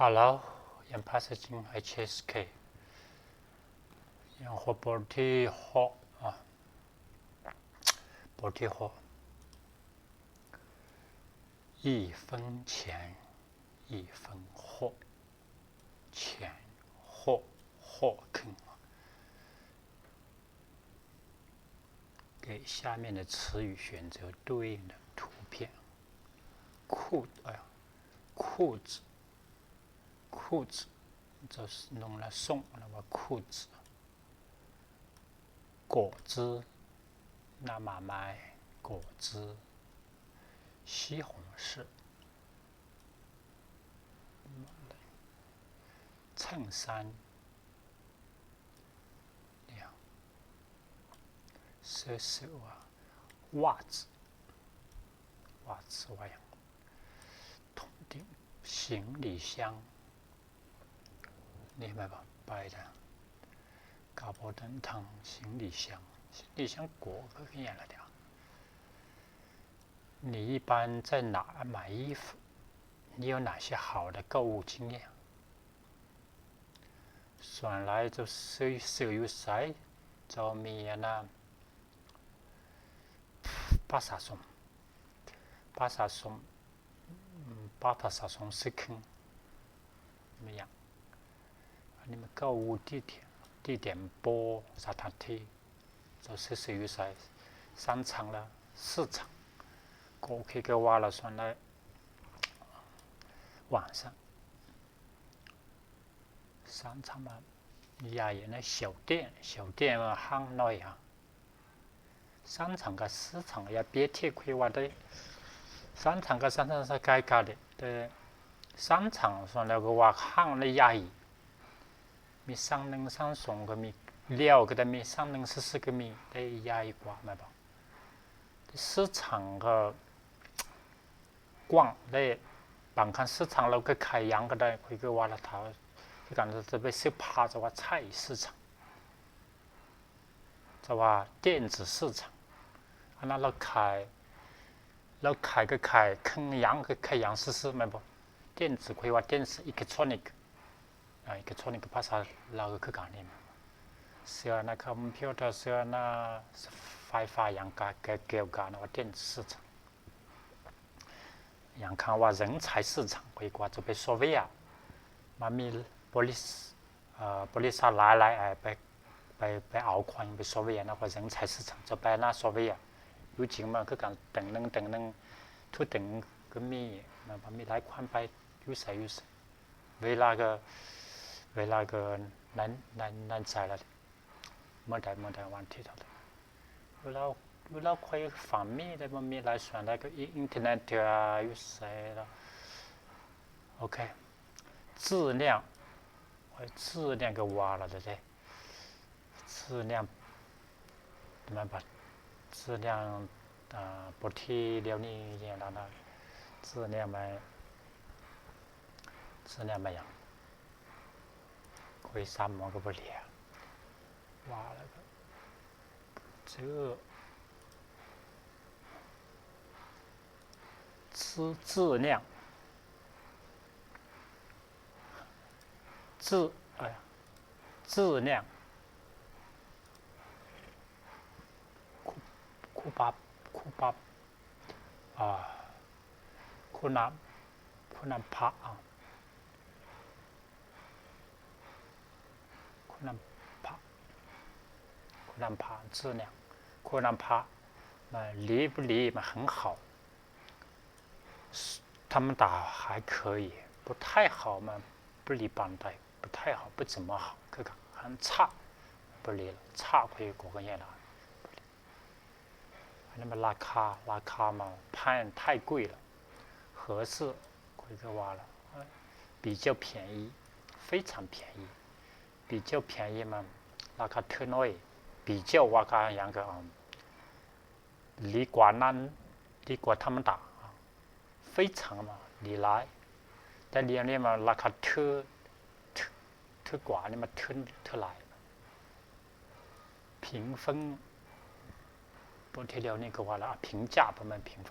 Hello, ຍັງພາສາຈີນ H S K ຍັງຫົວບົດທີຫົກ ອາ ບົດທີຫົກ 一分钱，一分货，钱货，货 ຄື 给下面的词语选择对应的图片。裤，哎呀，裤子，裤子，就是弄了送了嘛，裤子。果汁，那妈妈，果汁。西红柿。 衬衫，这样，สื้ອ ເສື້ອ 襪ດ ວັດ ສະຫວາຍ ຖົງ ເຕັມ 行李箱 ນີ້ແມ່ນບໍ່ ໄປລະ ກະເປົາຕັງ 行李箱 行李箱 ກວ ຄືຫຍັງລະ 你一般在哪买衣服？你有哪些好的购物经验？ ສ່ວນຫຼາຍເຈົ້າຊື້ ຊື້ຢູ່ໃສ? ເຈົ້າມີອັນນ່າ ປະຊາຊົນ ປະຊາຊົນ ປະຊາຊົນຊື້ເຄື່ອງ ມີຫຍັງ? ອັນນີ້ມັນເຂົ້າທີ່ ທີ່ ທີ່ 店铺 ສະຖານທີ່ ເຈົ້າຊື້ ຊື້ຢູ່ໃສ? 商场ລະ 市场 ກໍໂອເຄ ກໍວ່າລະ ສ່ວນຫຼາຍ 晚上 商场 ມັນໃຫຍ່ນະ 小店 小店 ມັນຫ້າງນ້ອຍຫາ 商场 ກັບ 市场 ຢ່າປຽບທຽບ ຂ້ອຍວ່າໄດ້ 商场 ກັບ 商场 ໃກ້ໆ ເດ້ ແຕ່ 商场 ສ່ວນຫຼາຍກໍວ່າຫ້າງໃຫຍ່ ມີ 商一 商二 ກໍມີ ຫຼຽວກໍໄດ້ ມີ 商一 ซื่ອໆ ກໍມີ ໄດ້ໃຫຍ່ກວ່າ ແມ່ນບໍ່? 市场 ກໍ ກວ້າງໄດ້ ບາງຄັ້ງ 市场 ລາວກໍຂາຍຫຍັງກໍໄດ້ ຂ້ອຍກໍວ່າລະ ຖ້າ ຄືກັນ ຈະໄປຊື້ຜ້າ ຈະວ່າ 菜市场 ຈະວ່າ 电子市场 ອັນນັ້ນລາວຂາຍ ລາວຂາຍກໍຂາຍເຄື່ອງຫຍັງ ກໍຂາຍຫຍັງຊື່ໆ ແມ່ນບໍ່? 电子 ຂ້ອຍວ່າ 电子 electronic ອາ electronic ພາສາລາວກໍຄືກັນນີ້ ເຊື່ອນະ ຄອມພິວເຕີ ເຊື່ອນະ ໄຟຟ້າຫຍັງກະ ກະກ່ຽວກັນວ່າ 电子市场 ຫຍັງ ຄັນວ່າ 人才市场 ຂ້ອຍວ່າຈະໄປຊອບເວຍ ມັນມີບໍລິ ເອີ ບໍລິສັດຫຼາຍໆ ໄປ ໄປ ໄປເອົາຄົນໄປຊອບເວຍນະ ວ່າ 人才市场 ຈະໄປນະ ຊອບເວຍ ຢູ່ຈີນມັນຄືກັນ ເຕັງໜຶ່ງ ເຕັງໜຶ່ງ ທຸເຕັງກໍມີ ມັນມີຫຼາຍຄົນໄປ ຢູ່ໃສ ຢູ່ໃສ ເວລາກໍ ເວລາກໍນັ້ນ ນັ້ນ ນັ້ນໃສລະ ມື້ໃດ ມື້ໃດ ວັນທີເທົ່າໃດ ເວລາ ເວລາຂ້ອຍຟັງມີໄດ້ ມັນມີຫຼາຍສ່ວນໃດ ກໍອິນເຕີເນັດເທື່ອ ຢູ່ໃສລະ ໂອເຄ 质量 质量 ກໍວ່າລະເດ້ 质量 ແມ່ນບໍ່? 质量 ອາ ບົດທີດຽວນີ້ແລ້ວນະ 质量 ແມ່ນ 质量 ແມ່ນຫຍັງ? ຂ້ອຍຊ້ຳມັນກໍບໍ່ເຫຼືອ ວ່າແລ້ວກໍ 质 质 质量 质 ເອີ 质量 ຄຸ ຄຸປັບ ຄຸປັບ ອາ ຄຸນະ ຄຸນະພາບ ຄຸນະພາບ ຄຸນະພາບ ຊື່ຫຍັງ ຄຸນະພາບ ມັນດີບໍ່ດີ ມັນຫຶງເຂົາ ທຳມະດາ 还可以 ບໍ່ໄດ້ເຂົາ ມັນບໍ່ດີປານໃດ ບໍ່ໄດ້ເຂົາ ບໍ່ຈະມາເຂົາ ຄືກັນ ອັນຊາ ບໍ່ດີ ຊາ ຄືກໍແຍ່ລະ ອັນນີ້ມັນລາຄາ ລາຄາມັນແພງ 太贵了 合适 ຂ້ອຍກໍວ່າລະ 比较便宜 非常便宜 比较便宜 ມັນລາຄາຖືກໜ້ອຍ 比较 ວ່າການຫຍັງກໍເອົາ ດີກວ່ານັ້ນ ດີກວ່າທຳມະດາ 非常 ມັນດີຫຼາຍ ແຕ່ດຽວນີ້ມັນລາຄາຖືກ ຖືກ ຖືກກວ່ານີ້ມັນຖືກ ຖືກຫຼາຍ 平分 ໂຕທີ່ດຽວນີ້ກໍວ່າລະ 评价 ບໍ່ແມ່ນ 平分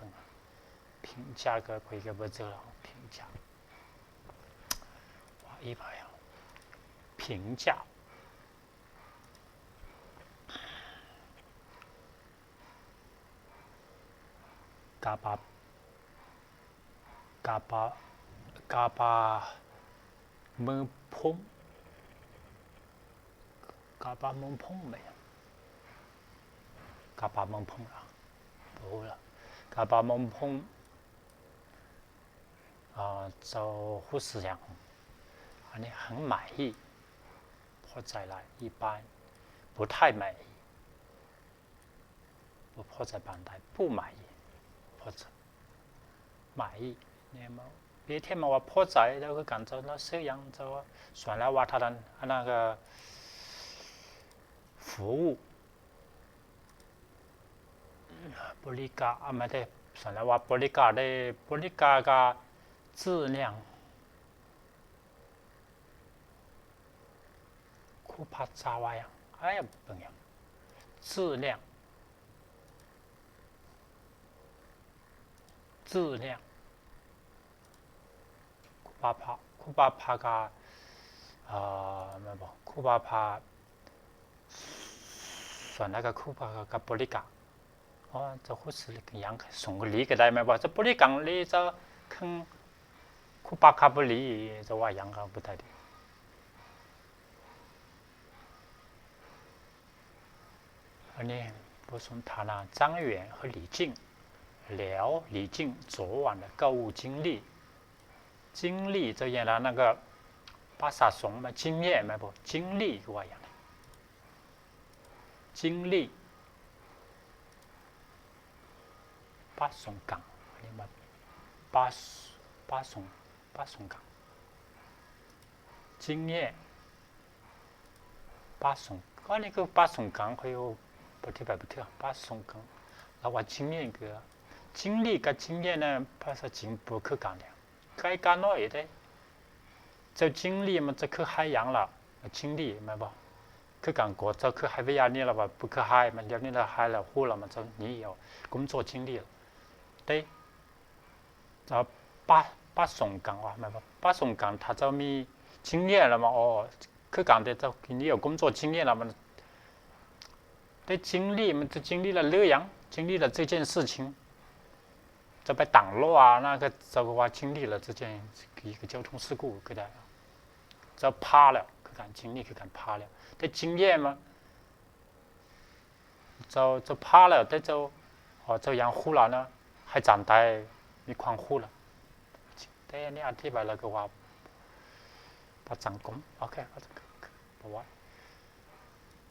评价 ກໍຂ້ອຍກໍບໍ່ເຈີແລ້ວ 评价 评价一百平价。 ກາປາ ກາປາ ກາປາເມືອງພົງ ກາປາເມືອງພົງແມ່ນຫຍັງ? ກາປາເມືອງພົງລະ ບໍ່ຮູ້ລະ ກາປາເມືອງພົງ ອາ ເຈົ້າຮູ້ສຶກຫຍັງ? ອັນນີ້ 很满意 ພໍໃຈຫຼາຍ 一般 不太满意 ບໍ່ພໍໃຈປານໃດ 不满意 ພໍໃຈ 满意 ແມ່ນບໍ່? ເວທຽມມາວ່າພໍໃຈແລ້ວຄືກັນ ເຈົ້າເນາະ ຊື່ຫຍັງ ເຈົ້າ ສ່ວນລາວວ່າເທົ່ານັ້ນ ອັນນັ້ນກໍ 服务 ບໍລິການ ອາ ແມ່ນແຕ່ ສັນລະວ່າບໍລິການໄດ້ ບໍລິການກະ 质量 ຄູພາສາວ່າຫຍັງ? ອ້າຍ ເບິ່ງຫຍັງ? 质量 质量 ຄູບາພາ ຄູບາພາກະ ເອີ ແມ່ນບໍ່? ຄູບາພາ ສ່ວນຫຼາຍກະຄູບາກະບໍລິການ ອໍ ເຈົ້າຄູສະລິກຫຍັງ ສົງກະຫຼີກະໄດ້ແມ່ນບໍ່? ເຈົ້າບໍລິການລີ ເຈົ້າເຄິ່ງ ຄູບາຄາບໍລີ ເຈົ້າວ່າຫຍັງກະບໍ່ໄດ້ເດ. ອັນນີ້ບົດສົນທະນາ 张远和李静 ແລ້ວ 李静昨晚的购物经历 经历 ເຈົ້າຢ່າງນັ້ນກະ ພາສາສົງ 经验 ແມ່ນບໍ່? 经历 ຄືວ່າຫຍັງ? 经历 ປະສົງກັງ ອັນນີ້ມາ ປະ ປະສົງ ປະສົງກັງ 经验 ປະສົງ ອັນນີ້ຄືປະສົງກັງ ຂ້ອຍປະຕິບັດບໍ່ເທື່ອ ປະສົງກັງ ລາວວ່າ 经验 ຄື 经历 ກັບ 经验 ນັ້ນ ພາສາຈີນບໍ່ຄືກັນເດ ໃກ້ກັນໜ້ອຍເດ. ເຈົ້າ 经历 ມັນຈະຄືໄຮ່ຫຍັງລະ 经历 ແມ່ນບໍ່? ຄືກັນ ກວ່າເຈົ້າຄືໄຮ່ວຽກນີ້ລະວ່າ ບໍ່ຄືໄຮ່ ມັນດຽວນີ້ລະໄຮ່ລະ ຮູ້ລະ ມັນຈະໜີອອກ 工作经历 ເດ້. ເຈົ້າ ປະ ປະສົງກັງວ່າ ແມ່ນບໍ່? ປະສົງກັງ ຖ້າເຈົ້າມີ 经验 ລະມາ ອໍ ຄືກັນເດ້ ເຈົ້າ 你有工作经验 ລະມັນ ໄດ້ 经历 ມັນຈະ 经历 ລະເລື່ອງຫຍັງ? 经历 ລະ 这件事情 ເຈົ້າໄປຕັງລໍ້ນະ ກໍເຈົ້າກໍວ່າ 经历 ລະ 这件 一个交通事故 ກໍໄດ້ ເຈົ້າຜ່ານແລ້ວ ຄືກັນ 经历 ຄືກັນ ຜ່ານແລ້ວ ແຕ່ 经验 ມາ ເຈົ້າ ເຈົ້າຜ່ານແລ້ວ ແຕ່ເຈົ້າ ເຈົ້າຍັງຮູ້ລະນະ ໃຫ້ຈຳໄດ້ ມີຄວາມຮູ້ລະ ແຕ່ອັນນີ້ອະທິບາຍລະກໍວ່າ ປະຈັງກົມ ໂອເຄ ປະຈັງກົມ ບໍ່ວ່າ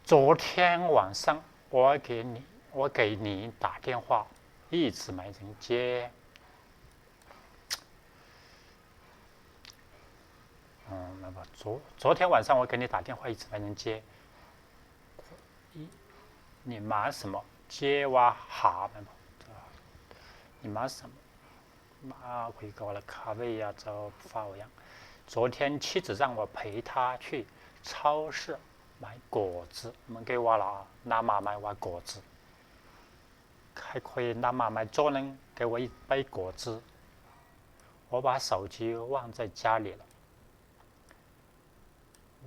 昨天晚上我给你 我给你打电话 一直没人接 ອືມ ແມ່ນບໍ່? 昨 昨天晚上我给你打电话 一直没人接 你忙什么? 接 ວ່າຫາ ແມ່ນບໍ່? 你忙什么? ມາ ຄຸຍກັບລະຄາເວຍາ ເຈົ້າຟ້າວຫຍັງ? 昨天妻子让我陪她去超市买果子 ມັນກໍວ່າລະ ນ້ຳໝາກໄມ້ວ່າ 果子 ໃຫ້ຂ້ອຍນ້ຳໝາກໄມ້ໂຈໜຶ່ງ ແກວ່າ 一百果子 我把手机忘在家里了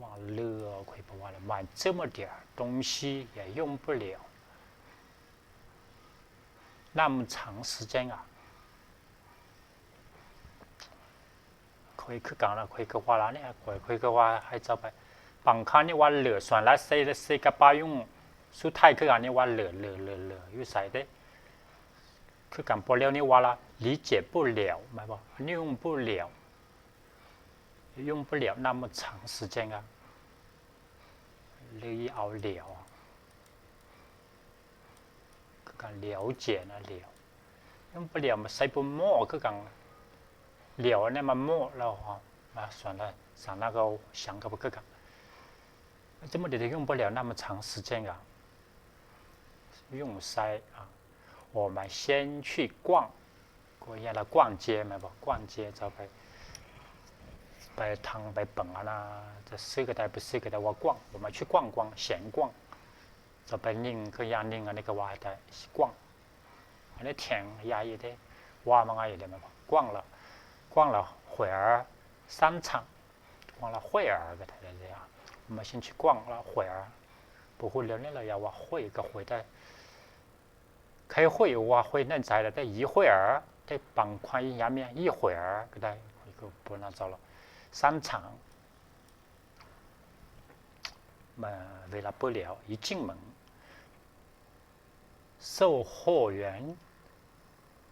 ວ່າເຫຼືອ ຂ້ອຍບໍ່ວ່າລະ 买这么点儿东西也用不了 那么长时间啊 ຂ້ອຍຄືກັນລະ ຂ້ອຍກໍວ່າລະນີ້ ຂ້ອຍ ຂ້ອຍກໍວ່າໃຫ້ເຈົ້າໄປ ບາງຄັ້ງນີ້ວ່າເຫຼືອ ສ່ວນຫຼາຍໃສ່ ໃສ່ກະເປົາຍຸງ ສຸດທ້າຍຄືກັນນີ້ວ່າເຫຼືອ ເຫຼືອ ເຫຼືອ ເຫຼືອ ຢູ່ໃສເດ້ ຄືກັນ ບໍ່ແລ້ວນີ້ວ່າລະ 理解不了 ແມ່ນບໍ່? 用不了 用不了那么长时间啊 เลยเอาเหลียว ຄືກັນ 了解 ນະ เหลียว ຍັງບໍ່ຫຼຽວ ມາໃສ່ບໍ່ໝໍ້ຄືກັນ ຫຼຽວ ອັນນີ້ມາໝໍ້ແລ້ວ ມາສ່ວນລະ ສານະກໍ ສານະກໍຄືກັນ 这么的用不了那么长时间啊 用 ໃສ່ 我们先去逛 ກໍຢ່າລະ 逛街 ແມ່ນບໍ່? 逛街 ເຈົ້າໄປ ໄປທາງໄປເບິ່ງຫັ້ນນະ ຈະຊື້ກໍໄດ້ ບໍ່ຊື້ກໍໄດ້ ວ່າ 逛 我们去逛逛 闲逛 ເຈົ້າໄປຍິງ ຄືຢ່າງຍິງ ອັນນີ້ກໍວ່າໄດ້ 逛 ອັນນີ້ແທງ ຍາອີເດ້ ວ່າມາງ່າຍເດ້ ແມ່ນບໍ່? 逛了 逛了会儿商场逛了会儿 ກໍໄດ້ແລ້ວ. 我们先去逛了会儿. ບໍ່ຮູ້ແລ້ວນີ້ລະ ຢາກວ່າ 会 ກໍ 会 ໄດ້. 开会 ວ່າ 会 ໃນໃຈລະ ແຕ່ 一会儿 ແຕ່ບາງຄົນຢາກ 一会儿 ກໍໄດ້ ກໍບໍ່ໜ້າເຈົ້າລະ. 散场 ມາເວລາເປີດແລ້ວ. 一进门 售货员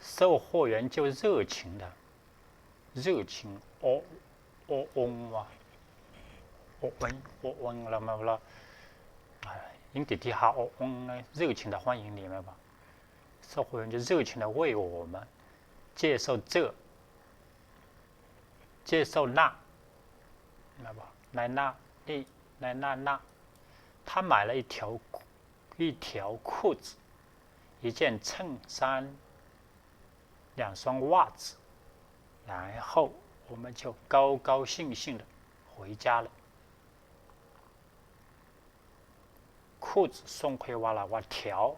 售货员就热情地 热情 โอ โอองວ່າ โอเอิງ โอเอิง ລະ ມາລະ ຍິງຕິດທີ່ ຮາ ໂອເອິງ ເລີຍ. 热情地欢迎你 ແມ່ນບໍ່? 售货员就热情地为我们介绍这 介绍那 ແມ່ນບໍ່? ໃນນັ້ນ ນີ້ ໃນນັ້ນ ນັ້ນ. 他买了一条 一条裤子、一件衬衫、两双袜子，然后我们就高高兴兴地回家了。裤子 ສົ່ງຂ້ອຍວ່າລະວ່າ 条,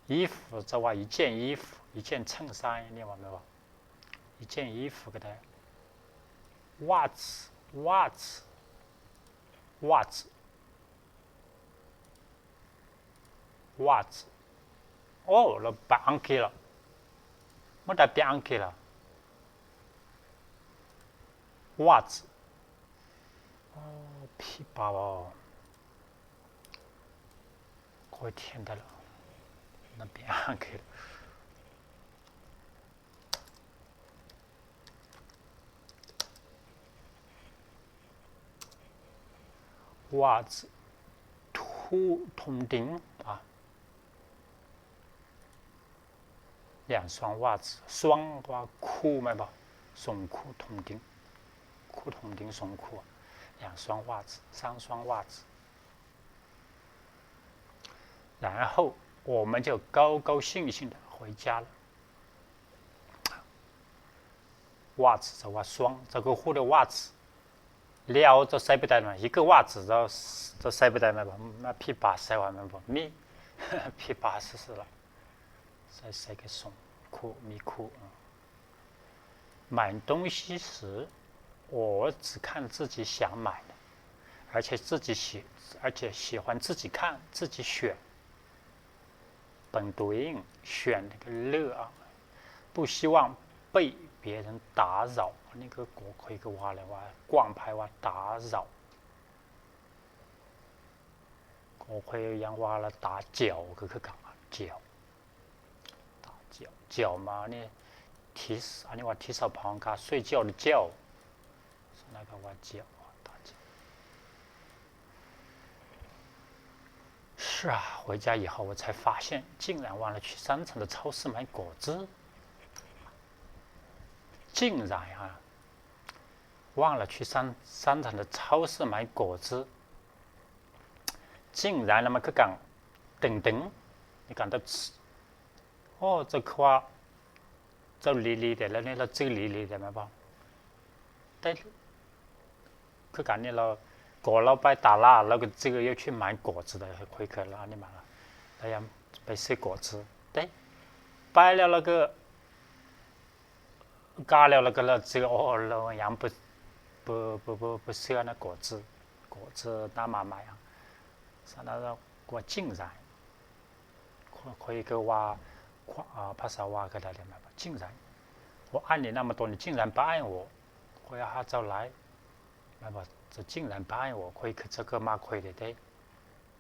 衣服 ຈະວ່າ 一件衣服、一件衬衫 ນີ້ວ່າແມ່ນບໍ່? 一件衣服 ກໍໄດ້. 袜子 袜子 袜子 袜子. ໂອ້ ລາວໄປອັງກິດລະ ມາໄດ້ໄປອັງກິດລະ. 袜子 ອໍ ຜີປາ ບໍ່ ຂ້ອຍທຽນໄດ້ລະ ນຳໄປອ່ານຄື 袜子 ທຸ ຖົມດິງ ອາ 两双袜子 双 ວ່າຄູ່ແມ່ນບໍ່? 双裤 ຖົມດິງ ຄູ່ຖົມດິງ 双裤 两双袜子 三双袜子. 然后我们就高高兴兴地回家了。袜子 ຈະວ່າ 双 ຈະຄືຄູ່ໄດ້ 袜子 ແລ້ວ ຈະໃສ່ໄປໄດ້ 一个袜子 ຈະ ຈະໃສ່ໄປໄດ້ແມ່ນບໍ່? ມາຜີປາໃສ່ວ່າແມ່ນບໍ່? ມີ ຜີປາຊື່ໆລະ ໃສ່ ໃສ່ກະ 双裤 ມີຄູ່. 买东西时，我只看自己想买的，而且自己喜，而且喜欢自己看、自己选。本对应选那个乐啊，不希望被别人打扰。那个国会个话来话，广派话打扰。国会人话了打搅，可可讲啊，搅。 打搅 搅 ມານີ້ ທີ່ ອັນນີ້ວ່າທີ່ສະພອງກາ 睡觉的觉 ສະນັ້ນກໍວ່າ搅 打搅. 是啊，回家以后我才发现，竟然忘了去商场的超市买果汁。竟然啊，忘了去商，商场的超市买果汁。 竟然 ລະມັນຄືກັນ ຕຶງໆ ໃນການຕັດ ໂອ້ ເຈົ້າຄືວ່າ ເຈົ້າຫຼີຫຼີແຕ່ລະນີ້ ລະຈື່ຫຼີຫຼີແຕ່ແມ່ນບໍ່? ແຕ່ຄືກັນນີ້ ລະ ກໍລາວໄປຕະຫຼາດ ລາວກໍຈື່ຢູ່ທີ່ໝາຍກອດ ລະຄ່ອຍເຄີຍລະອັນນີ້ມາ ລະ ລະຍັງໄປຊື້ກອດ ແຕ່ໄປແລ້ວ ລະກໍ ກາແລ້ວ ລະກະລະເຊື່ອ ໂອ ລະຍັງປະ ປະ ປະ ປະ ປະເຊື່ອນະ ກວດຊື່ ກວດຊື່ນະມາໃໝ່ ສະນັ້ນລະກວດຈິງໃຈ ຂ້ອຍ ຂ້ອຍກະວ່າ ພາສາວ່າກະໄດ້ແລ້ວ ແມ່ນບໍ່ ຈິງໃຈ ໂອ ອັນນີ້ນະ ມາໂຕນີ້ຈິງໃຈປາຍໂອ ຂ້ອຍຫາເຈົ້າຫຼາຍ ແມ່ນບໍ່ ຈະຈິງໃຈປາຍໂອ ຂ້ອຍຄືຈະເກີດມາຂ້ອຍໄດ້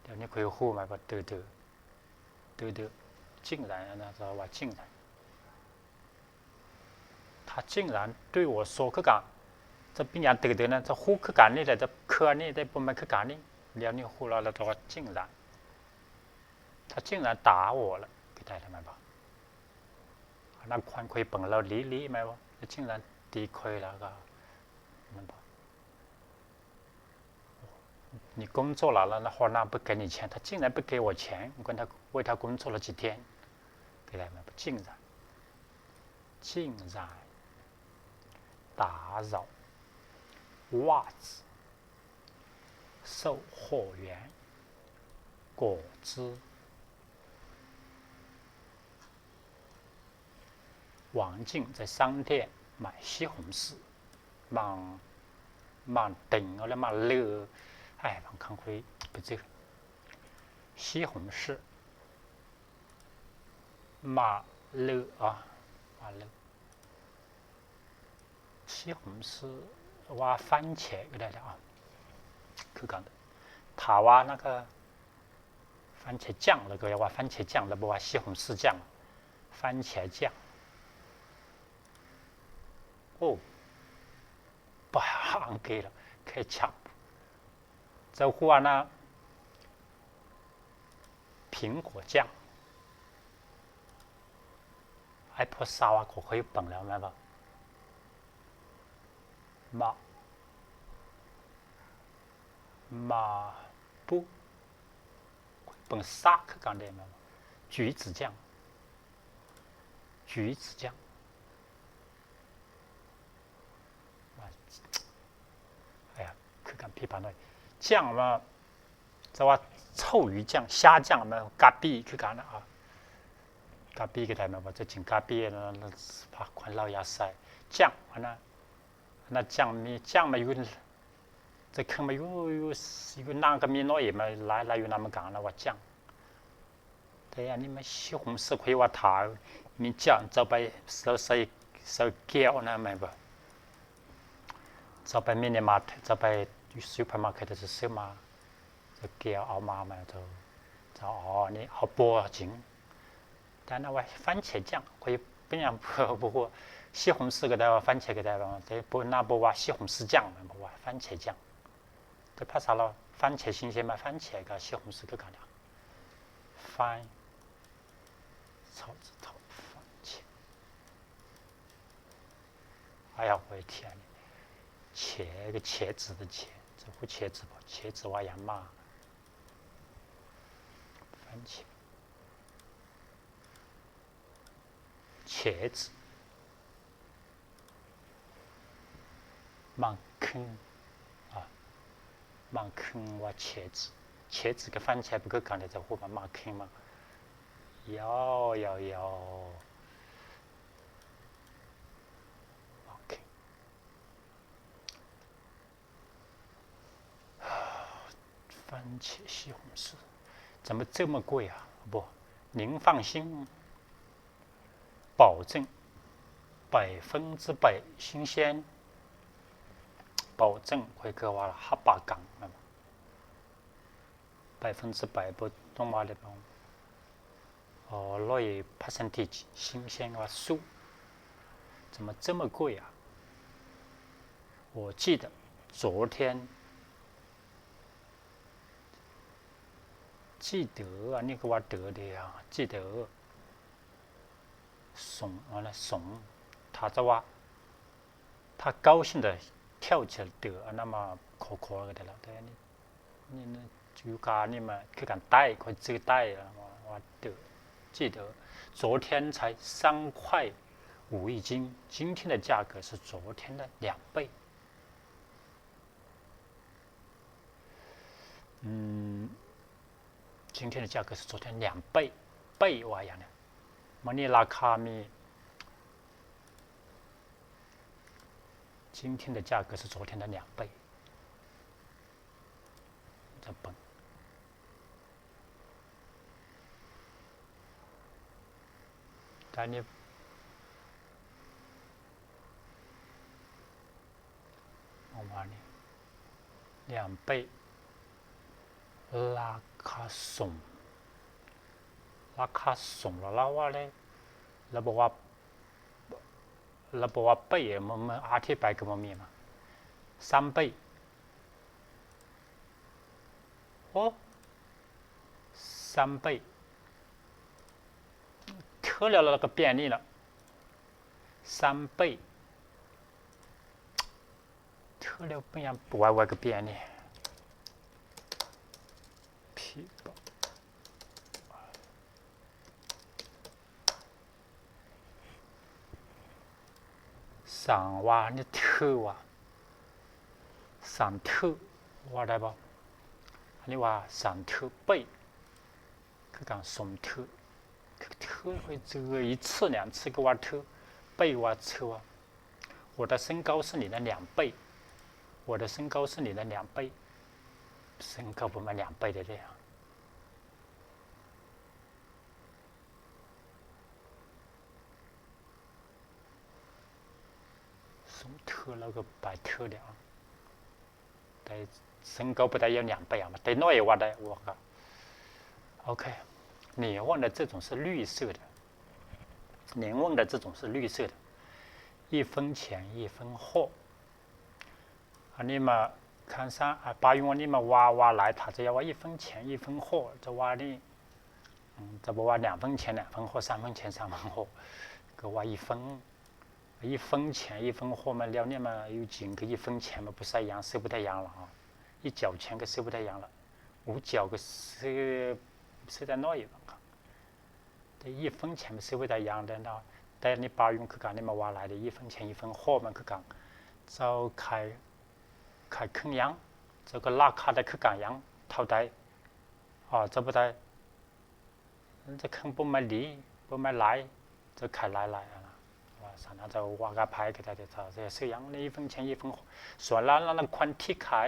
ດຽວນີ້ຂ້ອຍຮູ້ ແມ່ນບໍ່ ຕື້ ຕື້ ຕື້ ຈິງໃຈ ອັນນັ້ນລະວ່າຈິງໃຈ ຖ້າຈິງຫຼາຍ 对我说 ຄືກັນ ຈະປັນຍາຕື່ນເຕີນນະ ຈະຮູ້ຄືກັນນີ້ແຫຼະ ຈະເຄືອນີ້ໄດ້ ບໍ່ແມ່ນຄືກັນນີ້ ດຽວນີ້ຮູ້ແລ້ວ ລະຈະວ່າຈິງຫຼາຍ ຖ້າຈິງຫຼາຍຕາໂອລະ ກະໄດ້ລະແມ່ນບໍ່ ອັນນັ້ນຄວນຄຸຍເບິ່ງລາວລີລີແມ່ນບໍ່ ແລະຈິງຫຼາຍຕີຄຸຍລະກະແມ່ນບໍ່ 你工作了，然后呢，不给你钱，他竟然不给我钱，我跟他为他工作了几天，对吧？不敬人，敬人，打扰，袜子，售货员，果汁。 王静在商店买西红柿，望马顶 เอาแล้ว 马勒 哎，บางครั้งค่อยไปซื้อ 西红柿 马勒 อ่ะ 马勒 西红柿 ว่า番茄 ก็ได้แล้ว อ่ะ คือกัน ถ้าว่านั่นก็ 番茄酱 แล้วก็เรียกว่า番茄酱 แล้วบ่ว่า西红柿酱 番茄酱 โอ้ บ่อังกฤษ ketchup เจ้าหัวนะ 苹果酱 ไอ้พอซาวก็ค่อยเบิ่งแล้วแม่นบ่ มา มาปุ๊ เบิ่งซากคือกันเด้แม่นบ่ 橘子酱 橘子酱 哎呀 คือกัน ผิดพลาดหน่อย 酱 ว่า จะว่า臭鱼酱 虾酱 แม่น กะปิ คือกันนะ อ่ะ กะปิก็ได้แม่นบ่ จะกินกะปินะ ผักควันเหล้ายาใส่ 酱 อันนั้น อันนั้น 酱 มี 酱 มาอยู่ จะเครื่องมาอยู่ อยู่ อยู่นานก็มีน้อย มาหลาย หลายอยู่นานเหมือนกันนะ ว่า 酱 แต่อันนี้มัน西红柿 ค่อยว่าถ้ามี 酱 เจ้าไป เจ้าใส่ ใส่แก้วนะแม่นบ่ เจ้าไปมินิมาร์ท เจ้าไปซูเปอร์มาร์เก็ต เจ้าซื้อมา เจ้าแก้วเอามา มา เจ้า เจ้า อ๋อ อันนี้เอาปัวจริง แต่อันนั้นว่า番茄酱 ค่อยเป็นหยังบ่ฮู้ 西红柿 ก็ได้ว่า 番茄 ก็ได้ว่า แต่บ่ น่าบ่ว่า西红柿酱 แม่นบ่ ว่า番茄酱 แต่ภาษาลาว 番茄新鲜 มา 番茄 กับ西红柿 คือกันนะ 番 草字头 番茄 哎呀，我的天，茄，一个茄子的茄，这不茄子吧？茄子 ว่าหยัง มา 番茄 茄子 มัງຄຸດ ອ່ะ มัງຄຸດ ว่า茄子 茄子 กับ番茄 บ่คือกัน แต่จะฮู้ว่ามังคุด มา ยาວ ຍາວ ຍາວ ມັງຄຸດ 番茄 西红柿 怎么这么贵啊？不，您放心，保证百分之百新鲜。保证 ຂ້ອຍກໍວ່າຮັບປະກັນ ແມ່ນບໍ່? 百分之百 ບໍ່ຕ້ອງວ່າເລີຍເນາະ. ອໍ ຮ້ອຍເປີເຊັນ percentage ຊິງເຊັງວ່າ ສູ້ 怎么这么贵啊？我记得昨天 记得 ອັນນີ້ກໍວ່າ 得 ເດ້ 记得 从 ອັນນັ້ນ 从 ຖ້າຈະວ່າ ຖ້າເກົ້າສິບ ເດີ ແຖວຈະ 得 ອັນນັ້ນ ມາ ຂໍ ຂໍ ກໍໄດ້ແລ້ວ ແຕ່ອັນນີ້ ນີ້ ຢູ່ການນີ້ ມາ ຄືກັນ ໄຕ້ ຂ້ອຍຊື້ໄຕ້ ວ່າ ว่า 得 记得 昨天才三块五一斤 今天的价格是昨天的两倍 อืม 今天的价格是昨天两倍 倍 ว่าຫຍັງ ມື້ນີ້ລາຄາມີ 今天的价格是昨天的两倍 ຈະເບິ່ງ ຕອນນີ້ ປະມານນີ້ 两倍 ລາຄາສົມ ລາຄາສົມ ລາວວ່າເລີຍ ລາວບອກວ່າ ລາວບອກວ່າ 倍 ມັນ ມັນອະທິບາຍກໍບໍ່ມີມາ 三倍 ໂອ້ 三倍 ເທື່ອແລ້ວ ລາວກໍປ່ຽນນີ້ລະ 三倍 ເທື່ອແລ້ວ ພະຍາຍາມ ວ່າ ວ່າກໍປ່ຽນນີ້ ສາງວ່ານີ້ ເທື່ອວ່າ ສາມເທື່ອ ວ່າໄດ້ບໍ່? ອັນນີ້ວ່າ ສາມເທື່ອ 倍 ຄືການ ສົມເທື່ອ ເທື່ອ 一次两次 ກໍວ່າເທື່ອ 倍 ວ່າເທື່ອ 我的身高是你的两倍我的身高是你的两倍，身高分嘛两倍的了。松特那个白特的啊，但身高不但要两倍啊嘛，但那也ว่าได้ 我讲。OK，你问的这种是绿色的，你问的这种是绿色的，一分钱一分货。 ອັນນີ້ມາ ຄັນຊະ ອາ ປາຍຸງອັນນີ້ມາວ່າ ວ່າຫຼາຍ ຖ້າຈະຢາກວ່າ 一分钱一分货 ຈະວ່ານີ້ ອືມ ຈະບໍ່ວ່າ 两分钱两分货 三分钱三分货 ກໍວ່າ 一分 一分钱一分货 ມັນແລ້ວນີ້ມາ ຢູ່ຈີນຄື 一分钱ມັນບໍ່ໃຊ້ຫຍັງ ຊື້ບໍ່ໄດ້ຫຍັງລະ 一角钱ກໍຊື້ບໍ່ໄດ້ຫຍັງລະ 五角ກໍຊື້ ຊື້ໄດ້ໜ້ອຍ ບາງຄັ້ງ. ແຕ່ 一分钱 ມັນຊື້ບໍ່ໄດ້ຫຍັງເດ້ເນາະ ແຕ່ນີ້ປາຍຸງຄືກັນ ນີ້ມາວ່າຫຼາຍເດ້ 一分钱一分货 ມັນຄືກັນ ເຈົ້າຂາຍ ຂາຍເຄິ່ງຫຍັງ ເຈົ້າກໍລາຄາໄດ້ຄືກັນຫຍັງ ເທົ່າໃດ ເຈົ້າບໍ່ໄດ້ ມັນຈະເຄິ່ງບໍ່ແມ່ນດີ ບໍ່ແມ່ນຫຼາຍ ເຈົ້າຂາຍຫຼາຍໆ ອັນນະ ວ່າຊັ້ນ ເຈົ້າວ່າກັບໃຜກໍໄດ້ ເຈົ້າຈະຊື້ຫຍັງ 一分钱一分货 ສ່ວນລາວນັ້ນ ຄົນທີ່ຂາຍ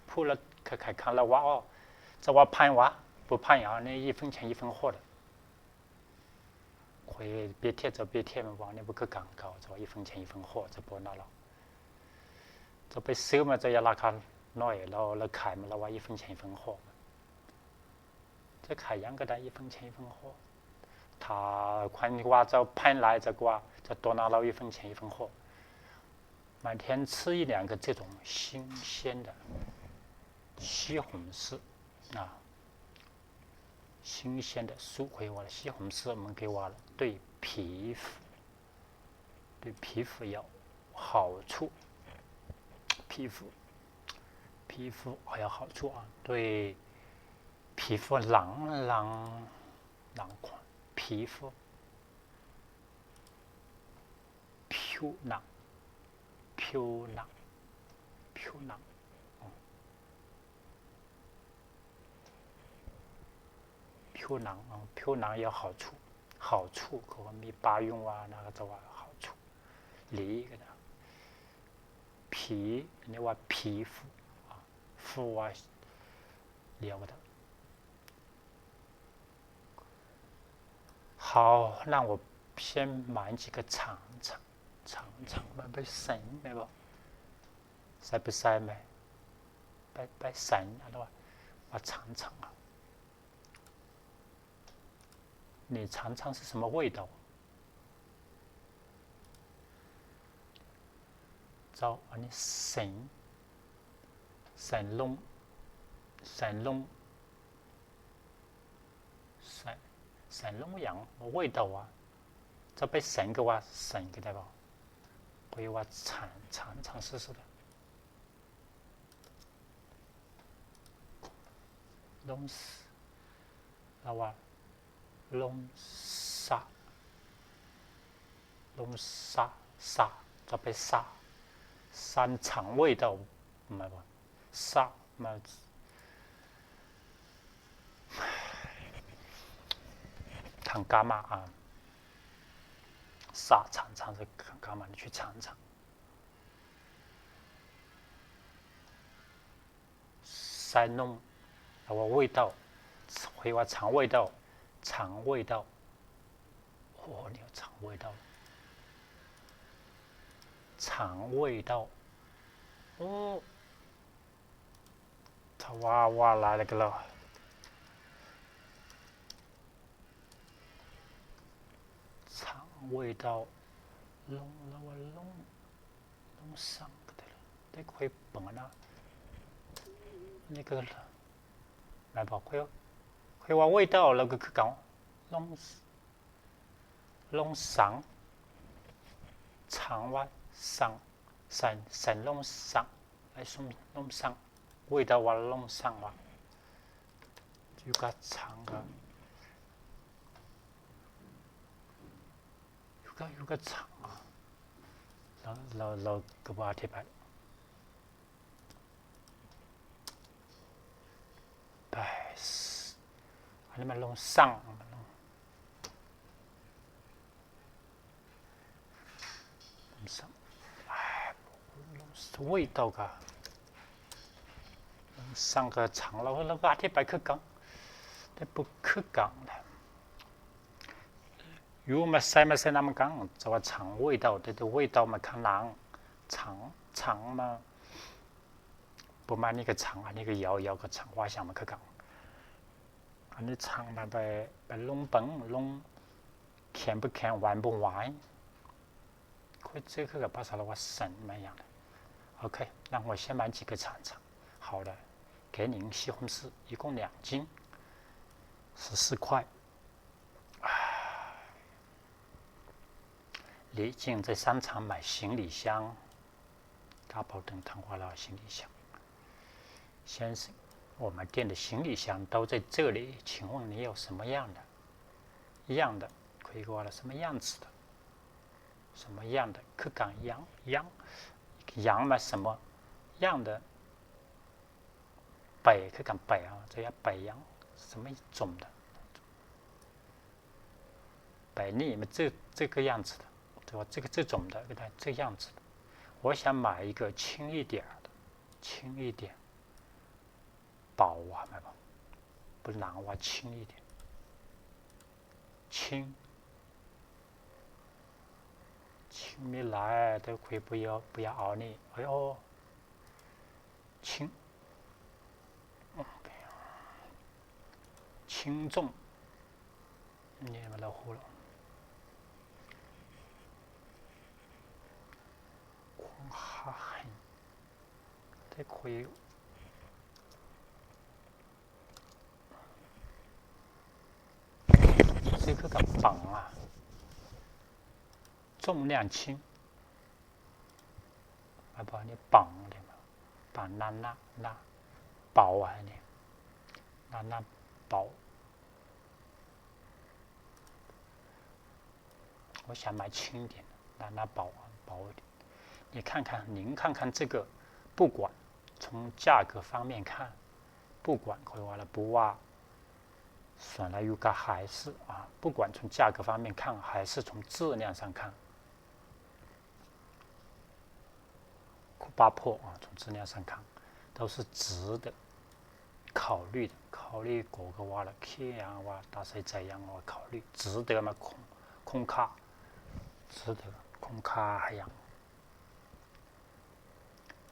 ຜູ້ລະຂາຍ ຂາຍຄັ້ງລະວ່າ ເຈົ້າວ່າແພງຫວາ ບໍ່ແພງຫຍັງ 一分钱一分货 ຂ້ອຍປຽບທຽບ ເຈົ້າປຽບທຽບມາວ່ານີ້ບໍ່ຄືກັນ ເຈົ້າວ່າ 一分钱一分货 ເຈົ້າບໍ່ນັ້ນລະ ເຈົ້າໄປຊື້ມາ ເຈົ້າຢາກລາຄາໜ້ອຍ ລາວ ລາວຂາຍມາ ລາວວ່າ 一分钱一分货 ເຈົ້າຂາຍຫຍັງກໍໄດ້ 一分钱一分货 ຖ້າຄົນວ່າເຈົ້າແພງຫຼາຍ ເຈົ້າກໍວ່າ ເຈົ້າໂຕ້ນຳລາວ 一分钱一分货 买天吃一两个这种新鲜的西红柿啊，新鲜的蔬果，西红柿我们可以挖了，对皮肤，对皮肤有好处，皮肤，皮肤还有好处啊，对皮肤冷，冷，冷，皮肤 ຜິວໜັງ ຜິວໜັງ ຜິວໜັງ ຜິວໜັງ ຜິວໜັງ 有好处 好处 ກໍມີປາຍຸງວ່ານະ ເຂົາເຈົ້າວ່າ 好处 ຫຼີ ກໍໄດ້ ຜີ ອັນນີ້ວ່າ ຜີຟູ ຟູວ່າ ດຽວກໍໄດ້ 好，那我先买几个尝尝，尝尝 ມັນໄປເສັງແມ່ນບໍ່ ໃສ່ໄປໃສ່ແມ່ນ ໄປ ໄປເສັງ ອັນວ່າ ວ່າ 尝尝 你尝尝是什么味道 ເຈົ້າ ອັນນີ້ ເສັງ ເສັງລົງ ເສັງລົງ ເສັງ ເສັງລົງຫຍັງ 味道 ຫວາ ເຈົ້າໄປເສັງກໍວ່າ ເສັງກໍໄດ້ບໍ່ ຂ້ອຍວ່າ 尝尝 尝试试看 ລົງ ລາວວ່າ ລົງສະ ລົງສະ ສະ ຈະໄປສະ ສະ 尝味道 ແມ່ນບໍ່ ສະ ມາ ທາງກາມາ ອາ ສະ ສະ ທາງກາມາ 去尝尝 ໃສ່ນົມ ແລ້ວວ່າ 味道 ຂ້ອຍວ່າ 尝味道 尝味道 ໂອ້ ນີ້ 尝味道 尝味道 ໂອ້ ຖ້າວ່າ ວ່າຫຼາຍແລ້ວກໍແລ້ວ 尝味道 ລົງ ແລ້ວວ່າ ລົງ ລົງສັງ ກໍໄດ້ ໄດ້ ຂ້ອຍເບິ່ງນະ ນີ້ກໍ ແມ່ນບໍ່ ຂ້ອຍ ຂ້ອຍວ່າ 味道 ແລ້ວກໍຄືເກົ່າ ລົງ ລົງສັງ 尝 ວ່າ ສັງ ໃສ່ ໃສ່ລົງສັງ ໃສ່ ລົງສັງ 味道 ວ່າ ລົງສັງ ວ່າ ຢູ່ກັບ 尝 ກໍ ຢູ່ກັບ ຢູ່ກັບ 尝 ກໍ ແລ້ວ ແລ້ວ ແລ້ວກໍບໍ່ອະທິບາຍ ໄປ ອັນນີ້ມັນລົງສັງ ມັນລົງ ລອງສັງ ລອງສະວີດເຕົາກະ三个肠 ແລ້ວ ແລ້ວກໍອະທິບາຍຄືກັນ ແຕ່ບໍ່ຄືກັນ. 有嘛 ໃສ່ມາໃສ່ນຳກັນ ຈະວ່າ肠胃道 ແຕ່ ແຕ່胃道 ມັນຂ້າງຫຼັງ 肠 肠 ມາ ປະມານນີ້ກໍ 肠 ອັນນີ້ກໍ 腰 腰 ກໍ 肠 ວ່າຫຍັງມັນຄືກັນ. ອັນນີ້ 肠 ມາໄປ ໄປລົງເບິ່ງ ລົງ ແຂງບໍ່ແຂງ ຫວານບໍ່ຫວານ ຂ້ອຍຈື່ຄືກັບພາສາລາວວ່າ ເສັ້ນ ແມ່ນຫຍັງ. ໂອເຄ 让我先买几个肠肠 好的 给您西红柿一共两斤十四块 李静在商场买行李箱 ກະເປົາເຖິງຖັງ ວ່າລາວ 行李箱 先生 我们店的行李箱都在这里，请问你有什么样的 样的 ຂ້ອຍກໍວ່າລະ 什么样子的 什么样的 ຄືກັນ 样 样 样 ມາ 什么样的 ไป ຄືກັນ ไป ເຮົາຈະວ່າ ไป 样 什么种的 ไป นี่ มัน 这 这个样子的 แต่ว่า 这个 这种的 ก็ได้ 这样子的 我想买一个轻一点的 轻一点 薄 ວ່າແມ່ນບໍ່ ບາງຄົນວ່າ 轻一点 轻 轻 ມີຫຼາຍ ແຕ່ຂ້ອຍບໍ່ຢາກ ບໍ່ຢາກເອົານີ້ ຂ້ອຍເອົາ 轻 轻重 ນີ້ມັນລາວຮູ້ແລ້ວ 宽很 ແຕ່ຂ້ອຍ ຊື່ຄືກັບ 磅 ອ່ະ 重量轻 ມາບອກນີ້ 磅 ເດ້ 磅 ໜ້າ ໜ້າ ໜ້າ ເບົາ ອັນນີ້ ໜ້າ ໜ້າ ເບົາ 我想买轻一点 ໜ້າ ໜ້າ 薄 薄一点 你看看 您看看这个 不管从价格方面看 不管 ຂ້ອຍວ່າລະ ບໍ່ວ່າ ສ່ວນຫຼາຍຢູ່ກະ 还是 ອ່າ 不管从价格方面看 还是从质量上看 包括 啊，从质量上看 都是值得考虑的 考虑 ກໍວ່າລະ ຄິດຫຍັງວ່າ ຕັດສິນໃຈຫຍັງວ່າ 考虑 值得 ມາ ຄຸ້ມຄ່າ 值得 ຄຸ້ມຄ່າ ຫາຫຍັງ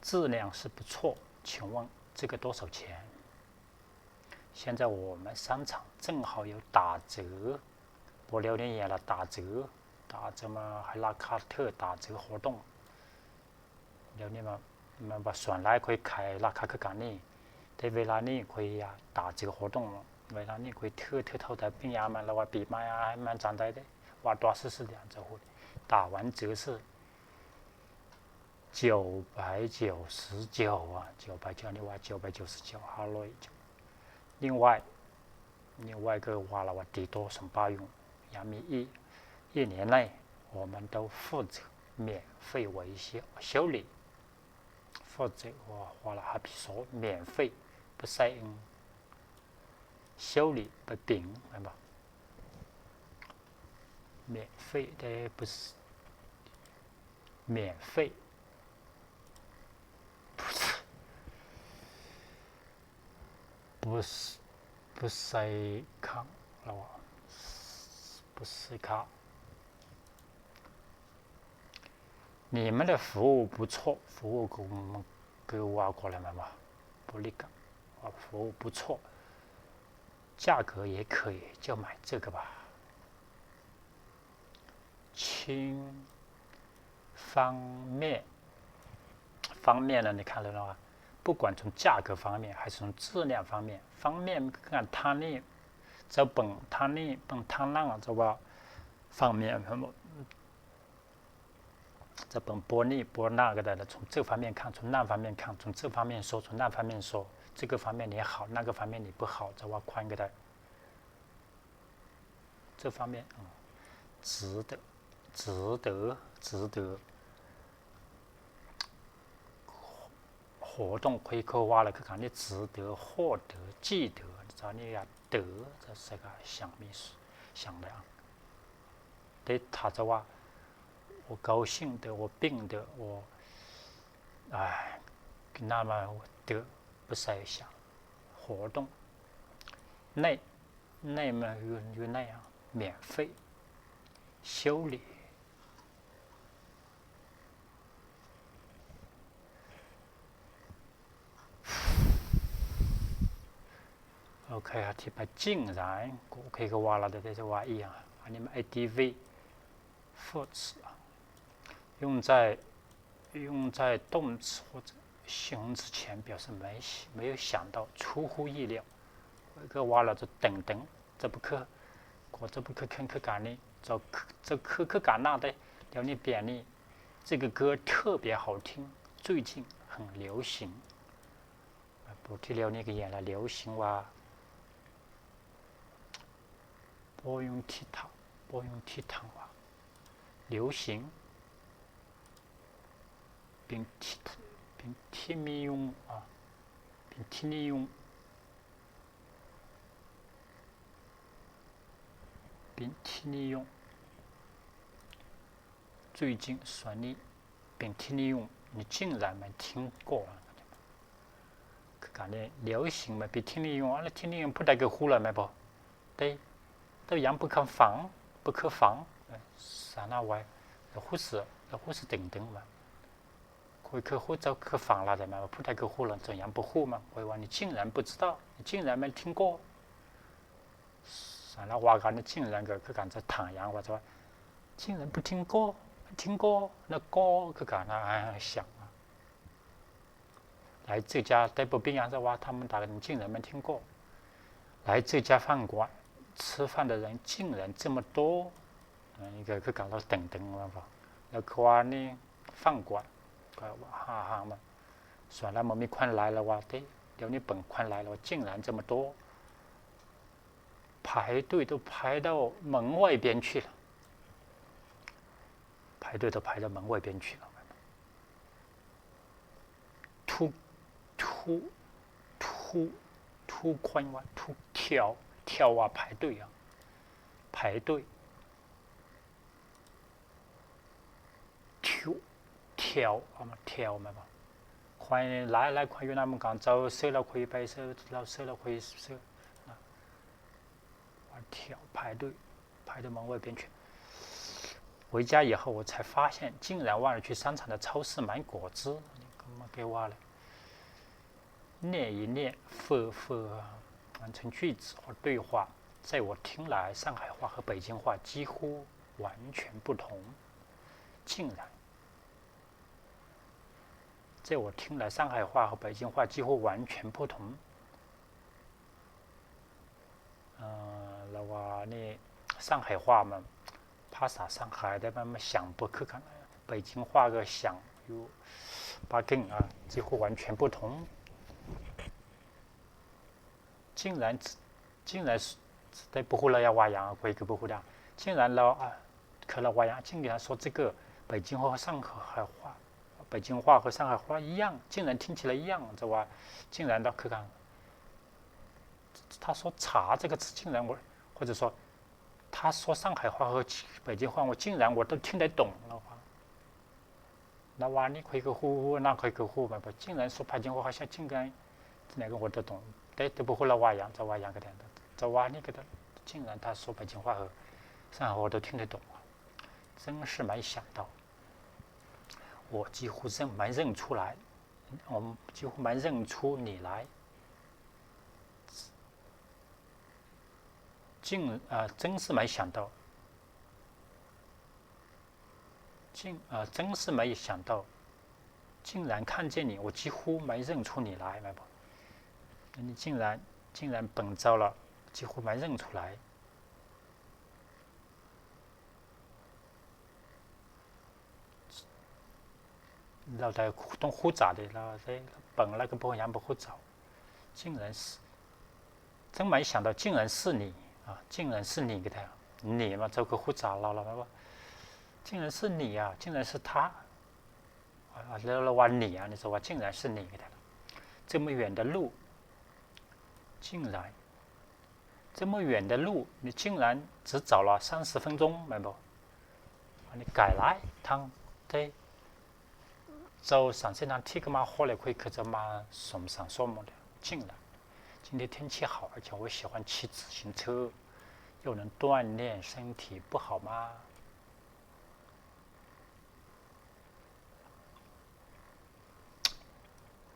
质量是不错 请问这个多少钱 现在我们商场正好有打折 ບໍ່ ດຽວນີ້ລະ 打折 打折 ມາໃຫ້ລາຄາຖືກ 打折 活动 ດຽວນີ້ມາ ມາວ່າ ສ່ວນຫຼາຍຂ້ອຍຂາຍລາຄາຄືກັນນີ້ ແຕ່ເວລານີ້ຂ້ອຍຢາກ 打折 活动 ເວລານີ້ຂ້ອຍຖືກ ຖືກເທົ່າໃດ ປີຫນ້າມາ ລະວ່າປີໃໝ່ ໃຫ້ມັນຈັ່ງໃດເດ້ ว่าตัวซื่อๆ อยากจะพูด 打完折是 九百九十九 ອ່ະ 九百九 ນີ້ວ່າ 九百九十九 ຫ້າຮ້ອຍ 另外 另外 ກໍວ່າລະວ່າ 抵多送保养 ຍັງມີອີກ 一年内我们都负责免费维修修理 负责 ວ່າລະຮັບຜິດຊອບ 免费 ບໍ່ໃຊ້ 修理 ໄປປິງ ແມ່ນບໍ່ 免费 ໄດ້ 免费 不不不ใส่ค่า ລະວ່າ 不ใส่ค่า 你们的服务不错 服务 ກໍ ມັນ ຄືວ່າກ່ອນແລ້ວແມ່ນບໍ່ ບໍລິການ ວ່າ 服务不错 价格也可以 就买这个吧 清方面 方面 ອັນນີ້ ຄັນລະວ່າ 不管从价格方面 还是从质量方面 方面 ຄືກັນ ທາງນີ້ ເຈົ້າເບິ່ງທາງນີ້ ເບິ່ງທາງນັ້ນ ເຈົ້າວ່າ 方面 ເຈົ້າເບິ່ງ ປວນນີ້ ປວນນັ້ນ ກໍໄດ້ລະ 从这方面看 从那方面看 从这方面说 从那方面说 这个方面你好 那个方面你不好 ເຈົ້າວ່າ ຄວນ ກໍໄດ້ 这方面 嗯，值得，值得，值得。活动 ຂ້ອຍ ຂ້ອຍວ່າລະ ຄືກັນນີ້ 值得，获得，记得 ຈະນີ້ 得 ຈະໃສ່ກັບ 想 ມີ 想 ແລ້ວ ແຕ່ຖ້າຈະວ່າ 我高兴的，我病的，我 哎，那么 得不再想活动。内，内嘛，有，有内啊，免费修理。OK ອະທິບາຍຈິງໄດ້ ໂອເຄກໍວ່າລະ ແຕ່ຈະວ່າອີ່ຫຍັງ ອັນນີ້ມັນ active verbs 用在，用在动词或者形容词前表示没，没有想到，出乎意料。 ກໍວ່າລະຈະເຕັງເຕັງ ຈະບໍ່ຄື ກໍຈະບໍ່ຄືເຄີຍຄືການນີ້ ຈະຄື ຈະຄື ຄືການນັ້ນເດ້ ດຽວນີ້ປ່ຽນນີ້ 这个歌特别好听，最近很流行。 ບົດທີ່ແລ້ວນີ້ກໍຮຽນລະ 流行 ວ່າ ບໍ່ຍົງທິດທາງ ບໍ່ຍົງທິດທາງວ່າ 流行 ເປັນທີ່ ເປັນທີ່ນິຍົມ ອາ ເປັນທີ່ນິຍົມ ເປັນທີ່ນິຍົມ 最近ສ່ວນນີ້ ເປັນທີ່ນິຍົມ 你竟然没听过 ຄືການນີ້ 流行 ມັນເປັນທີ່ນິຍົມ ແລ້ວທີ່ນິຍົມຜູ້ໃດກໍຮູ້ແລ້ວແມ່ນບໍ່? ເດ້ 都养不可防 不可防 ສານາໄວ ລະຮູ້ສຶກ ລະຮູ້ສຶກເຕັງເຕັງວ່າ ຂ້ອຍຄືຮູ້ ເຈົ້າຄືຟັງລາວໄດ້ແມ່ນບໍ່? ຜູ້ໃດຄືຮູ້ລະ ເຈົ້າຍັງບໍ່ຮູ້ມາ ຂ້ອຍວ່າ 你竟然不知道 你竟然没听过 ສານາວ່າກັນ 你竟然 ກໍຄືການຈະຖາມຫຍັງວ່າ จะว่า 竟然不听过 听过 那过 ຄືກັນນະ 想 来这家 ແຕ່ບໍ່ເປັນຫຍັງ ແຕ່ວ່າທຳມະດາ 你竟然没听过 来这家饭馆吃饭的人竟然这么多 ອັນນີ້ກໍຄືກັນ ລາວເຕັງເຕັງວ່າ ແລ້ວຄືວ່ານີ້ 饭馆 ກໍຫາ ຫາມາ ສ່ວນລາວມັນມີຄົນຫຼາຍ ລາວວ່າເດ້ ດຽວນີ້ເປັນຄົນຫຼາຍ ລາວວ່າ 竟然这么多 排队都排到门外边去了 排队都排到门外边去了 ທຸກ ທຸກ ທຸກ ທຸກຄົນວ່າ ທຸກ แถว ແຖວວ່າ 排队 ອະ 排队 ແຖວ ແຖວ ເອົາມາ ແຖວ ແມ່ນບໍ່? ຂ້ອຍຫຼາຍໆ ຂ້ອຍຢູ່ນຳກັນ ເຈົ້າຊື້ແລ້ວຂ້ອຍໄປຊື້ ລາວຊື້ແລ້ວຂ້ອຍຊື້ ว่าแถว排队 排队门外边去 回家以后我才发现 竟然忘了去商场的超市买果汁 ນີ້ກໍມາແກ່ວ່າແລ້ວ 念一念 复复 完成句子或对话 在我听来，上海话和北京话几乎完全不同。竟然 在我听来，上海话和北京话几乎完全不同。 ເອີ ລາວວ່ານີ້ 上海话 ມັນ ພາສາ 上海 ໄດ້ ມັນ ມັນ 想 ບໍ່ຄືກັນ 北京话 ກໍ 想 ຢູ່ 北京 ອະ 几乎完全不同。 竟然 竟然 ແຕ່ບໍ່ຮູ້ລາວວ່າຫຍັງ ຂ້ອຍກໍບໍ່ຮູ້ດາ 竟然ລາວ ອະ ຄືລາວວ່າຫຍັງ 竟然说这个北京话和上海话 北京话和上海话一样 竟然听起来一样 ແຕ່ວ່າ 竟然ລາວຄືກັນ 他说茶这个词竟然我 或者说他说上海话和北京话我竟然我都听得懂 ລາວວ່າ ລາວວ່ານີ້ຂ້ອຍກໍຮູ້ ນາຂ້ອຍກໍຮູ້ ແມ່ນບໍ່? 竟然说北京话好像竟然 这两个我都懂 ແຕ່ ແຕ່ບໍ່ຮູ້ລາວວ່າຫຍັງ ຈະວ່າຫຍັງກໍໄດ້ ຈະວ່ານີ້ກໍໄດ້ 竟然他说北京话和上海话都听得懂 真是没想到 我几乎认 没认出来 我几乎没认出你来 竟 呃，真是没想到 竟 呃，真是没想到 竟然看见你 我几乎没认出你来 ແມ່ນບໍ່? 你竟然 竟然搿种了 几乎没认出来 ລາວໄດ້ຕ້ອງຮູ້ຈັກເດ້ ລາວໄດ້ເບິ່ງແລ້ວກໍບໍ່ ຍັງບໍ່ຮູ້ຈັກ 竟然是 真没想到 竟然是你 啊 竟然是你 ກໍໄດ້ 你 ມາ ເຈົ້າຄືຮູ້ຈັກລາວ ລາວວ່າ 竟然是你 啊 竟然是他 ອ່າ ແລ້ວລາວວ່າ 你 ອັນນີ້ຈະວ່າ 竟然是你 ກໍໄດ້ 这么远的路 竟然 这么远的路 你竟然只走了三十分钟 ແມ່ນບໍ່? ອັນນີ້ໄກຫຼາຍ ທາງ ແຕ່ເຈົ້າສາມສິບນາທີກໍມາຮອດແລ້ວ ຂ້ອຍຄືຈະມາສອງສາມຊົ່ວໂມງແລ້ວ近了。今天天气好，而且我喜欢骑自行车，又能锻炼身体，不好吗？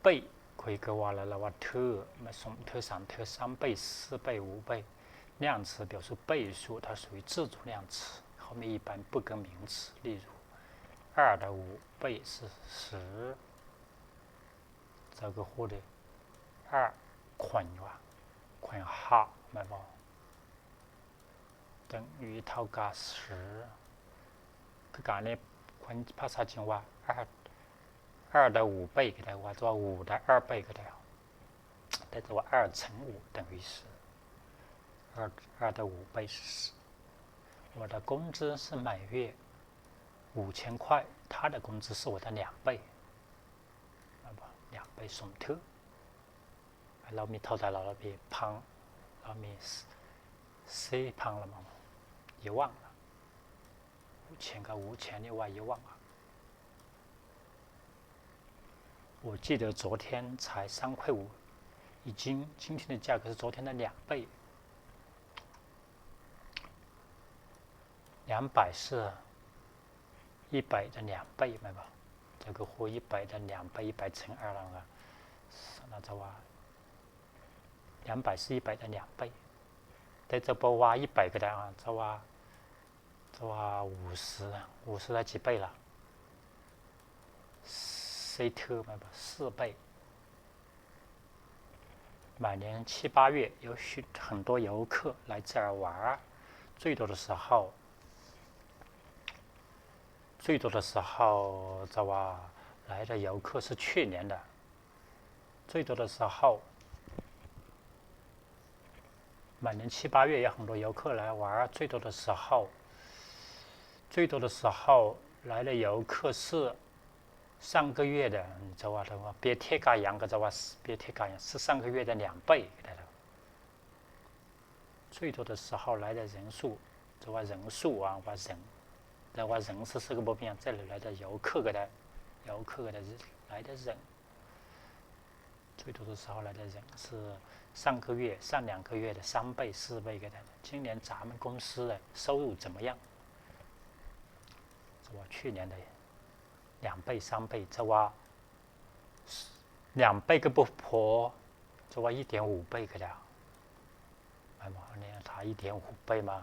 倍 ຂ້ອຍກໍວ່າແລ້ວວ່າເທີ ມາສອງເທີ ສາມເທີ ສາມເປັຍ ສີ່ເປັຍ ຫ້າເປັຍ 量词 表示倍数，它属于自主量词，后面一般不跟名词。例如，二的五倍是十，这个或者二 款 ວ່າ 款 号 แມ່ນບໍ່? 等于 ເທົ່າກັບ 十 ຄືກັນນີ້ ຄົນພາສາຈີນວ່າ 二 二的五倍 ກໍໄດ້ ວ່າຕົວ 五的二倍 ກໍໄດ້ ແຕ່ຕົວ 二乘五等于十 二 二的五倍是十 我的工资是每月五千块 他的工资是我的两倍 两倍 สອງເທົ່າ ລາວມີເທົ່າໃດ ລາວມີພັງ ລາວມີສີ່ພັງລະມັງ 一万 五千 ກັບ 五千 ນີ້ວ່າ 一万 我记得昨天才三块五一斤，今天的价格是昨天的两倍。两百是一百的两倍 แມ່ນບໍ່? 这个或一百的两倍 一百乘二 ລະມັງ น่າຈະວ່າ 两百是一百的两倍 ແຕ່ຈະບໍ່ວ່າ 一百 ກໍໄດ້ ຈະວ່າ ຈະວ່າ 五十 五十 ລະ 几倍 ລະ 四倍 แມ່ນບໍ່? 四倍 每年七八月有许很多游客来这儿玩，最多的时候 最多的时候 ຈະວ່າ 来的游客是去年的 最多的时候 每年七八月有很多游客来玩，最多的时候 最多的时候来的游客是上个月的 ຈະວ່າ ປຽບທຽບກັບຫຍັງ ກໍຈະວ່າ ປຽບທຽບກັບຫຍັງ 是上个月的两倍 ກໍໄດ້ 最多的时候来的人数 ຈະວ່າ 人数 ວ່າ ວ່າ 人 ແຕ່ວ່າ 人 ຊື່ໆ ກໍບໍ່ເປັນຫຍັງ ແຕ່ 来的游客 ກໍໄດ້ 游客 ກໍໄດ້ 来的人 最多的时候来的人是上个月、上两个月的三倍、四倍 ก็ໄດ້ 今年咱们公司的收入怎么样 ຈະວ່າ 去年的两倍、三倍 ຈະວ່າ 两倍 ກໍບໍ່ພໍ ຈະວ່າ 一点五倍 ກໍໄດ້ ແມ່ນບໍ່? ອັນນີ້ຖ້າ 一点五倍 ມາ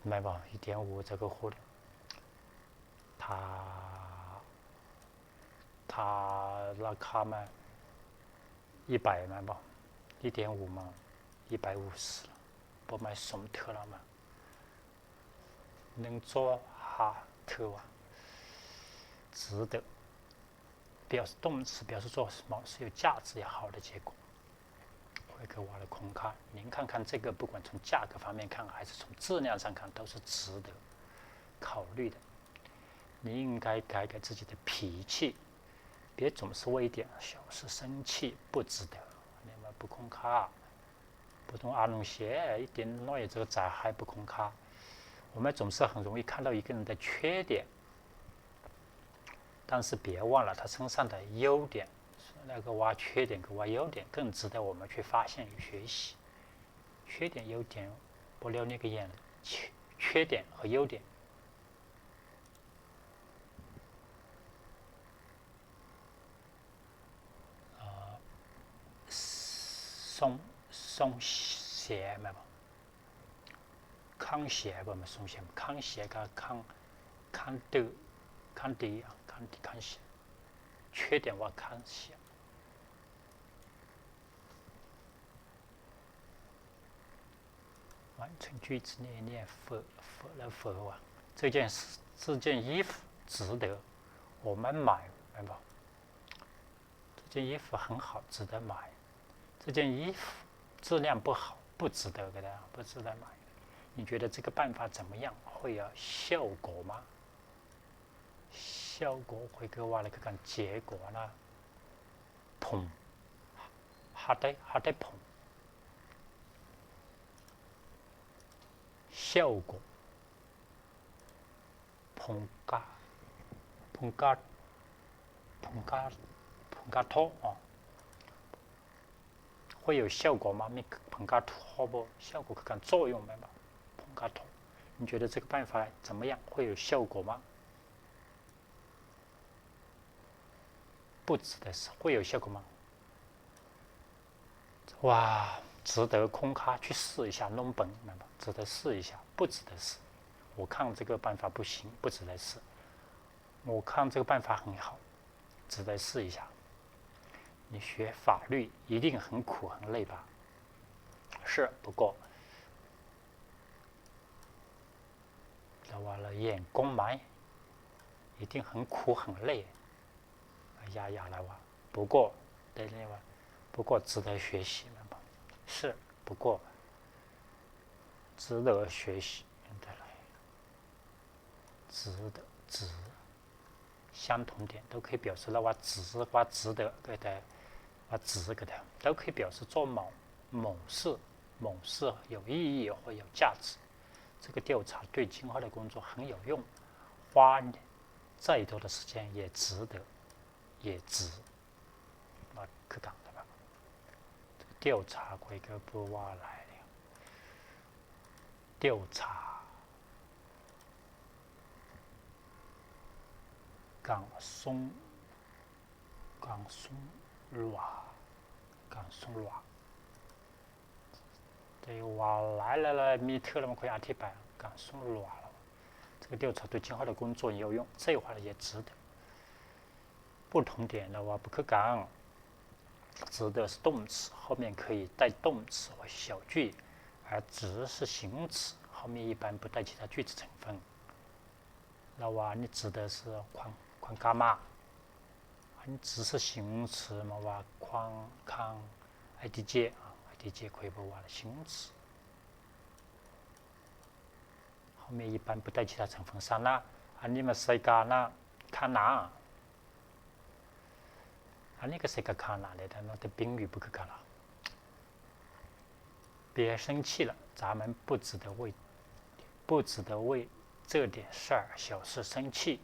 ແມ່ນບໍ່? 一点五 这个或 ຖ້າ ຖ້າລາຄາມາ 一百 ແມ່ນບໍ່? 一点五 ມາ 一百五十 ປະມານ ສອງເທົ່າລະມາ ໜຶ່ງຈະຫາເທົ່າວ່າ 值得 表示动词 表示做什么是有价值也好的结果 或者 或者 คุณค่า 您看看这个，不管从价格方面看还是从质量上看，都是值得考虑的。你应该改改自己的脾气，别总是为一点小事生气，不值得。你们不空卡，普通阿龙鞋一点弄也这个窄还不空卡。我们总是很容易看到一个人的缺点，但是别忘了他身上的优点。那个挖缺点跟挖优点更值得我们去发现与学习。缺点、优点不留那个眼，缺，缺点和优点。 呃，松，松懈 ແມ່ນບໍ່? 康歇 ບໍ່ແມ່ນ 松懈 康歇 ກັບ 康 康德 康德 康德 康歇 缺点 ว่า 康歇 完成句子念一念 เຝີ ເຝີ ແລ້ວເຝີວ່າ 这件事 这件衣服值得我们买 ແມ່ນບໍ່? 这件衣服很好，值得买。这件衣服质量不好，不值得 ก็ได้ 不值得买。你觉得这个办法怎么样？会有效果吗？效果 ຂ້ອຍກໍວ່າ ແລ້ວຄືກັນ 结果 ນະ ຜົນ ຮັກໄດ້ ຮັກໄດ້ຜົນ 效果 ຜົນກາ ຜົນກາ ຜົນກາ ຜົນກາທົບ ອໍ会有效果吗？ ມີຜົນກະທົບບໍ່? 效果ຄືການໂຈະຢູ່ແມ່ນບໍ່? ຜົນກະທົບ. 你觉得这个办法怎么样？会有效果吗？不值得试，会有效果吗？哇，值得 ຄຸ້ມຄ່າ 去试一下 ນົມເບິ່ງ ແມ່ນບໍ່? 值得试一下，不值得试。我看这个办法不行，不值得试。我看这个办法很好，值得试一下。你学法律一定很苦很累吧？是，不过 ລາວວ່າລາວຮຽນກົດໝາຍ 一定很苦很累. ຢ່າ ຢ່າ ລາວວ່າ 不过 ໄດ້ເລີຍວ່າ 不过值得学习 ແມ່ນບໍ່? 是，不过值得学习 ແມ່ນໄດ້ຫຼາຍ 值得 值 相同点 都可以表示 ລາວວ່າ 值 ວ່າ 值得 ກໍໄດ້ ວ່າ 值 ກໍໄດ້ 都可以表示做某 某事 某事有意义或有价值。这个调查对今后的工作很有用，花再多的时间也值得，也值。 ມາຄືກັນ ແລ້ວແບບ 调查 ຂ້ອຍກໍບໍ່ວ່າຫຼາຍແລ້ວ 调查 讲松 讲松软 讲松软 ແຕ່ວ່າຫຼາຍ ຫຼາຍ ຫຼາຍ ມີເທື່ອລະມັນຄ່ອຍອະທິບາຍ 讲松软 这个调查对今后的工作也有用，这话也值得。 不同点 ລາວວ່າບໍ່ຄືກັນ 值得是动词，后面可以带动词或小句，而值是形容词，后面一般不带其他句子成分。 ລາວວ່າ ອັນນີ້ 值得 ຄືຄວາມ ຄວາມກ້າມາກ ອັນນີ້ 值是形容词 ມາວ່າ ຄວາມ ຄວາມ ໄອທີເຈ ໄອທີເຈ ຂ້ອຍບໍ່ວ່າ 形容词 后面一般不带其他成分 ສານະ ອັນນີ້ມາໃສ່ການະ ຄານາ ອັນນີ້ກໍໃສ່ການະໄດ້ ແຕ່ ແຕ່ 宾语 ບໍ່ຄືກັນລະ 别生气了，咱们不值得为 不值得为这点事儿小事生气。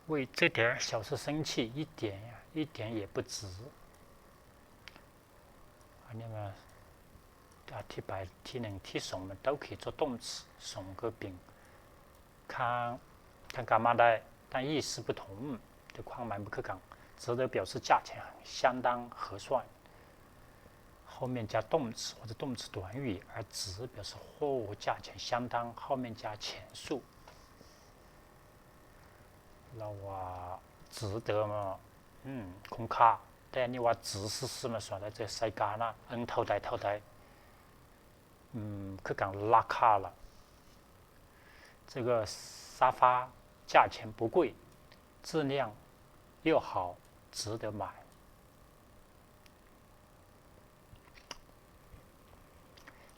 为这点小事生气，一点，一点也不值。 ອັນນີ້ມາອະທິບາຍທີໜຶ່ງ ທີສອງ ມັນຕ້ອງເປັນຕົວ 动词 ສອງກໍເປັນ ຂ້າງ ຂ້າງກາມາໄດ້ ແຕ່ 意思不同 ແຕ່ຄວາມໝາຍບໍ່ຄືກັນ 值得 表示价钱相当合算 后面加动词或者动词短语 而值 表示货物价钱相当 后面加钱数 ລາວວ່າ 值得 ເນາະ ຄຸ້ມຄ່າ ແຕ່ອັນນີ້ວ່າ 值 ຊື່ໆ ມັນສອນໄດ້ ຈະໃສ່ການະ ເອີ ເທົ່າໃດ ເທົ່າໃດ ຄືກັນ ລາຄາລະ 这个沙发价钱不贵，质量又好，值得买。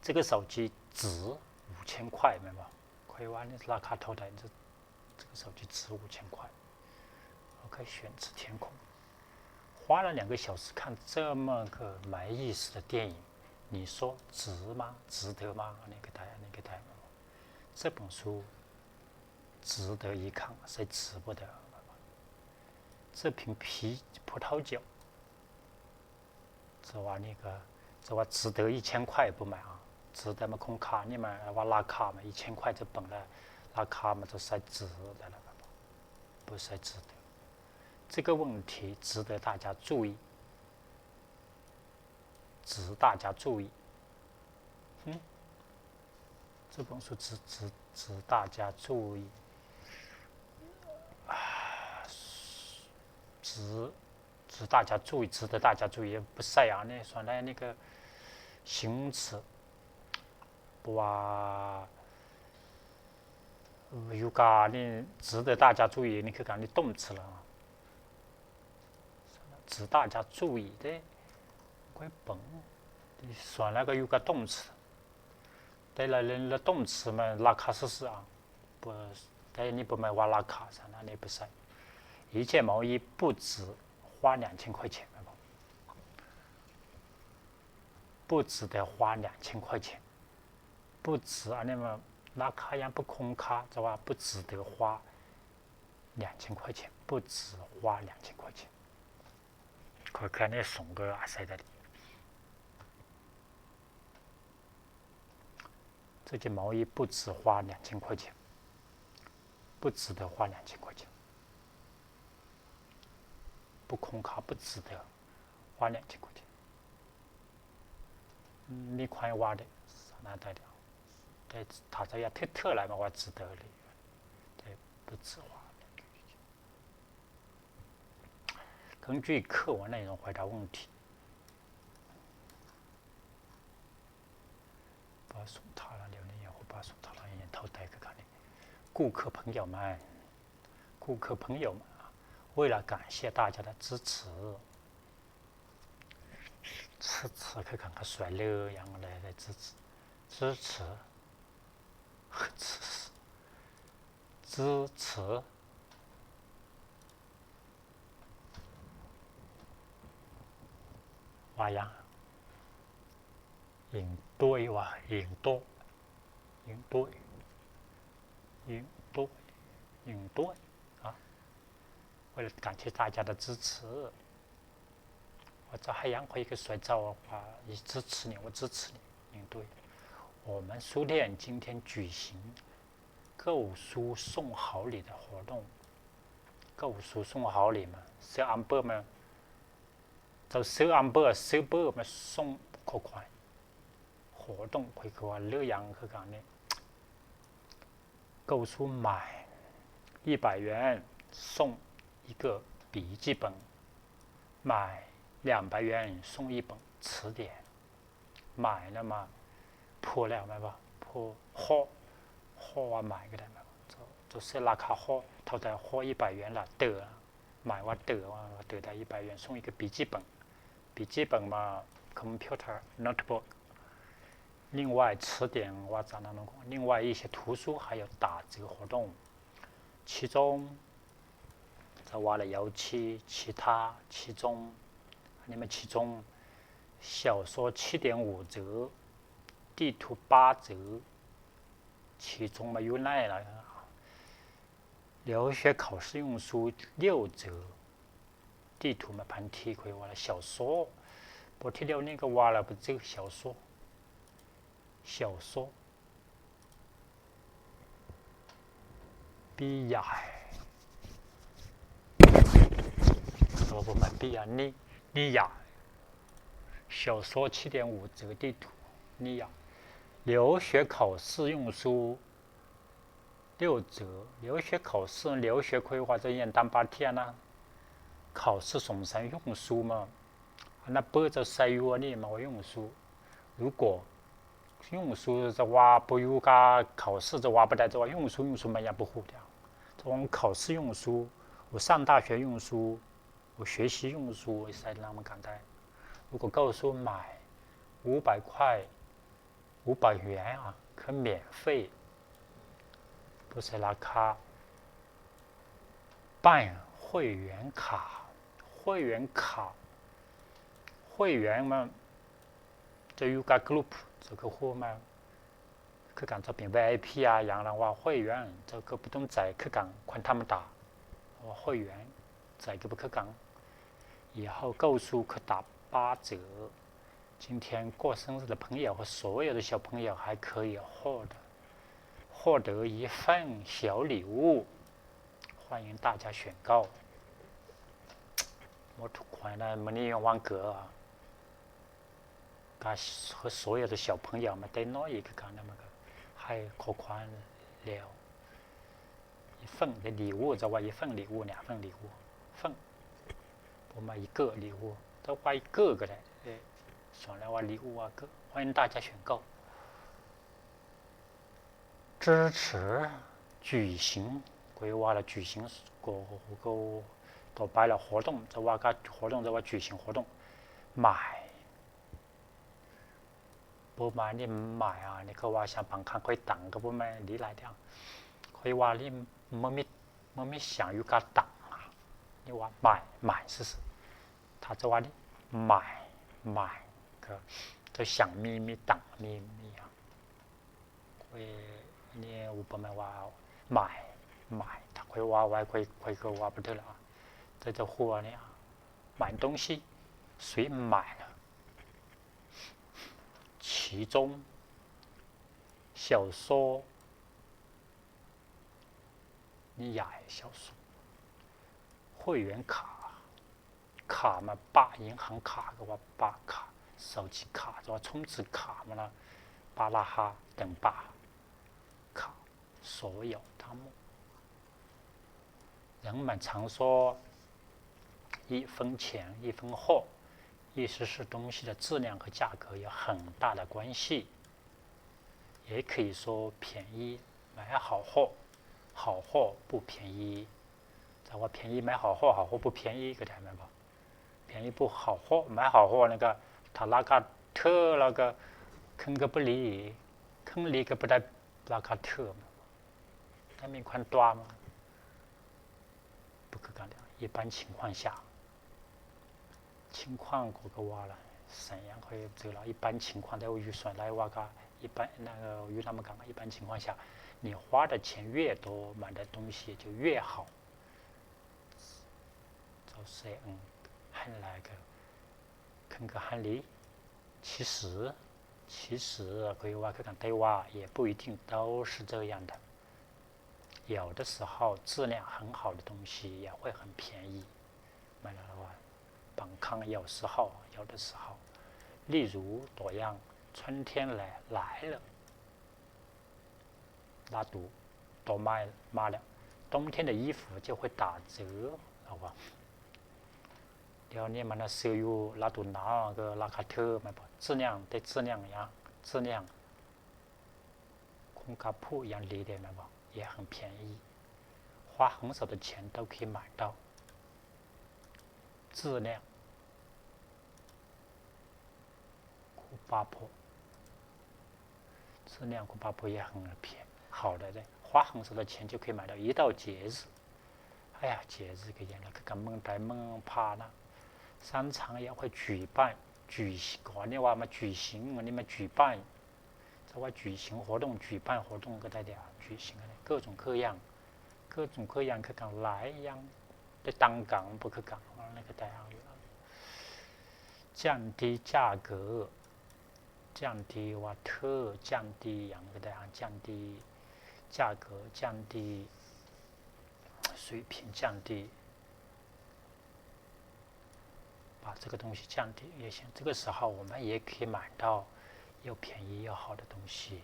这个手机值五千块 ແມ່ນບໍ່? ຂ້ອຍວ່ານີ້ລາຄາເທົ່າໃດ 这个手机值五千块。OK，选择填空。花了两个小时看这么个没意思的电影，你说值吗？值得吗？ ອັນນີ້ກໍໄດ້ ອັນນີ້ກໍໄດ້ 这本书值得一看 ໃສ່ 值 ບໍ່ໄດ້ 这瓶葡萄酒 ຈະວ່ານີ້ກໍ ຈະວ່າ 值得一千块 ບໍ່ແມ່ນ ອາ 值得 ມັນຄຸ້ມຄ່າ ນີ້ມັນວ່າລາຄາ ມັນ 一千块 ຈະເປັນລະ ລາຄາ ມັນຈະໃສ່ 值 ໄດ້ລະ ບໍ່ໃສ່ 值得。这个问题值得大家注意，值大家注意。嗯，这本书值，值，值大家注意。啊，值 值大家注意，值得大家注意 ບໍ່ໃສ່ ອັນນີ້ສ່ວນໃຫຍ່ນີ້ກໍ 形容词 ເພາະວ່າ ເອີ ຢູ່ການີ້ 值得大家注意 ນີ້ຄືການ ນີ້ 动词 ລະ 值大家注意 ເດ້ ຂ້ອຍເບິ່ງ ສ່ວນຫຼາຍກໍຢູ່ກັບ 动词 ແຕ່ລະ ລະ 动词 ມັນລາຄາຊື່ໆ ອະ ບໍ່ ແຕ່ນີ້ບໍ່ແມ່ນວ່າລາຄາຊັ້ນ ອັນນີ້ບໍ່ໃສ່ 一件毛衣不值花两千块钱 ແມ່ນບໍ່ 不值得花两千块钱 不值 ອັນນີ້ມັນລາຄາຍັງບໍ່ຄຸ້ມຄ່າ ຈະວ່າ 不值得花两千块钱 不值花两千块钱 ຂ້我看那送个阿塞的。这件毛衣不止花两千块钱，不值得花两千块钱，不空卡不值得花两千块钱。嗯，你看我的，拿带掉。对，他这样特特来嘛，我值得的，对，不止花两千块钱。 根据课文内容回答问题。 顾客朋友们，顾客朋友们，为了感谢大家的支持， 支持，去看看，率领样来，来支持，支持，支持，支持。哇呀，应对哇，应对，应对，应对，应对啊！为了感谢大家的支持。 我这海洋可以去睡觉的话，也支持你，我支持你，应对。我们书店今天举行购书送好礼的活动。购书送好礼嘛，收红包嘛，就收红包，收包嘛，送扣款。活动可以去玩乐园去讲呢。 购书买一百元送一个笔记本，买两百元送一本词典。买那么破了买吧，破货，货啊买个来买吧，就，就是拉卡货，淘汰货一百元了，得了，买我得，我得到一百元送一个笔记本，笔记本嘛，computer notebook。 另外，词典我常常弄过，另外一些图书还有打折活动，其中，在我的游戏，其他，其中，你们其中，小说七点五折，地图八折，其中嘛有哪了？ 留学考试用书六折，地图嘛，盘体可以ว่าแล้ว 小说，บทที่เดียวนี้ก็ว่าแล้ว บ่จื้อ 小说，小说，นิยาย บ่ บ่ บ่ นิยาย นิ นิยาย 小说七点五折地图，นิยาย 留学考试用书 六折，留学考试，留学可以ว่าจะเฮียนต่างประเทศนะ 考试สงสัย用书嘛 อันนั้นเปิ้นจะใส่อยู่อันนี้มาว่า用书 如果用书จะว่าบ่อยู่กับ考试จะว่าบ่ได้ จะว่า用书 用书 มันยังบ่ฮู้เด้ จะว่า考试用书 我上大学用书 我学习用书 ใส่นำกันได้ 如果告诉买五百块 五百元啊，可免费，不是拉卡，办会员卡，会员卡，会员嘛，就有个group，这个货嘛，去讲这边VIP啊，洋人话会员，这个不懂在去讲，看他们打，我会员，在个不去讲，以后告诉去打八折。 今天过生日的朋友和所有的小朋友还可以获得，获得一份小礼物，欢迎大家选购。หมดທຸກຄົນນະ ມື້ນີ້ວັນເກີດ ກະ 所有的小朋友 ມາແຕ່ນ້ອຍກະການນະ ມັນກະໃຫ້ຂອງຂວັນແລ້ວ 一份的礼物 ຈະວ່າ 一份礼物 ເນຍ 一份礼物 份 ບໍ່ແມ່ນ 一个礼物 ຈະວ່າ 一个ກະໄດ້ ເອີ ສ່ວນຫຼາຍວ່າ 礼物 礼物 欢迎大家选购。支持 举行 ກະວ່າລະ 举行 ກະ ກະ ຕໍ່ໄປລະ 活动 ຈະວ່າ ກະ 活动 ຈະວ່າ 举行活动 买 ບໍ່ມານີ້ ໝາຍ ອັນນີ້ ເຂົາວ່າ ຊາວບາງຄັ້ງຂ້ອຍຕັງກະບໍ່ແມ່ນດີຫຼາຍເດ້ ຂ້ອຍວ່ານີ້ ມັນມີ ມັນມີສຽງຢູ່ກາງຕັງ ນີ້ວ່າ ໝາຍ ໝາຍຊື່ໆ ຖ້າຈະວ່ານີ້ ໝາຍ ໝາຍ ກະຈະສຽງມີ ມີຕັງ ມີ ມີຫຍັງ ຂ້ອຍ ອັນນີ້ອຸປະມາວ່າ ໝາຍ ໝາຍ ຖ້າຂ້ອຍວ່າໄວ້ ຂ້ອຍ ຂ້ອຍກະວ່າບໍ່ຖືກລະ ແຕ່ຈະຄົວນີ້ 买东西所以买了其中小说、นิยาย小说、会员卡 ຂາມາປະ 银行卡 ກໍວ່າປະຂາ 手机卡 ແຕ່ວ່າ充值卡 ມາລະ ປະລະຫາ ເຕັມປະ ຂາ 所有账目。人们常说一分钱一分货，意思是东西的质量和价格有很大的关系。 也可以说便宜买好货，好货不便宜。 ແຕ່ວ່າ 便宜买好货，好货不便宜 ກໍໄດ້ແມ່ນບໍ່? 便宜不好货 买好货 ນັ້ນກໍ ຖ້າລາຄາຖືກແລ້ວກໍ ເຄິ່ງກໍບໍ່ຫຼີ ເຄິ່ງຫຼີກໍບໍ່ໄດ້ລາຄາຖືກ ແລ້ວມີຄວາມຕົວະ ບໍ່ຄືກັນ 一般情况下 情况 ກໍວ່າລະ 怎样 ຂ້ອຍຈື່ລະ 一般情况 ແຕ່ວ່າຢູ່ສ່ວນຫຼາຍວ່າກໍ 一般 ນັ້ນ ເອີ ຢູ່ນຳກັນ 一般情况下 你花的钱越多，买的东西就越好。 ເຈົ້າໃຊ້ອັນ ຫັ້ນຫຼາຍກໍ ເຄິ່ງກໍຫັ້ນຫຼີ 其实 其实 ກໍວ່າຄືກັນ แต่ว่า 也不一定都是这样的。 有的时候质量很好的东西也会很便宜。 ໝາຍຄວາມວ່າ ບາງຄັ້ງ 有时候 有的时候 例如 ຕົວຢ່າງ 春天来来了 ລາດູ ດອກໄມ້ມາແລ້ວ 冬天的衣服就会打折 ລາວວ່າ ດຽວນີ້ມັນຊື້ຢູ່ລາດູໜາວກໍລາຄາຖືກ ແມ່ນບໍ່? 质量 对质量 质量 ຄຸນຄ່າຜູ້ຢ່າງດີເດ້ ແມ່ນບໍ່? 也很便宜。 花很少的钱都可以买到质量 质量 好的，花很少的钱就可以买到一到节日。 哎呀，节日 ກໍຢ່າງລະ ຄືກັນ ເມືອງໄທ ເມືອງພານະ 商场也会举办 举 ກ່ອນນີ້ວ່າມາ 举行 ອັນນີ້ມາ 举办 ແຕ່ວ່າ 举行活动 举办活动 ກໍໄດ້ເດ 举行 ກໍໄດ້ 各种各样 各种各样 ຄືກັນ ຫຼາຍຢ່າງ ແຕ່ຕ່າງກັນ ບໍ່ຄືກັນ ອັນນີ້ກໍໄດ້ເອົາຢູ່ 降低价格 降低 ວ່າຖືກ 降低 ຫຍັງກໍໄດ້ 降低 价格 降低 水平 降低 把这个东西降低也行。这个时候我们也可以买到又便宜又好的东西。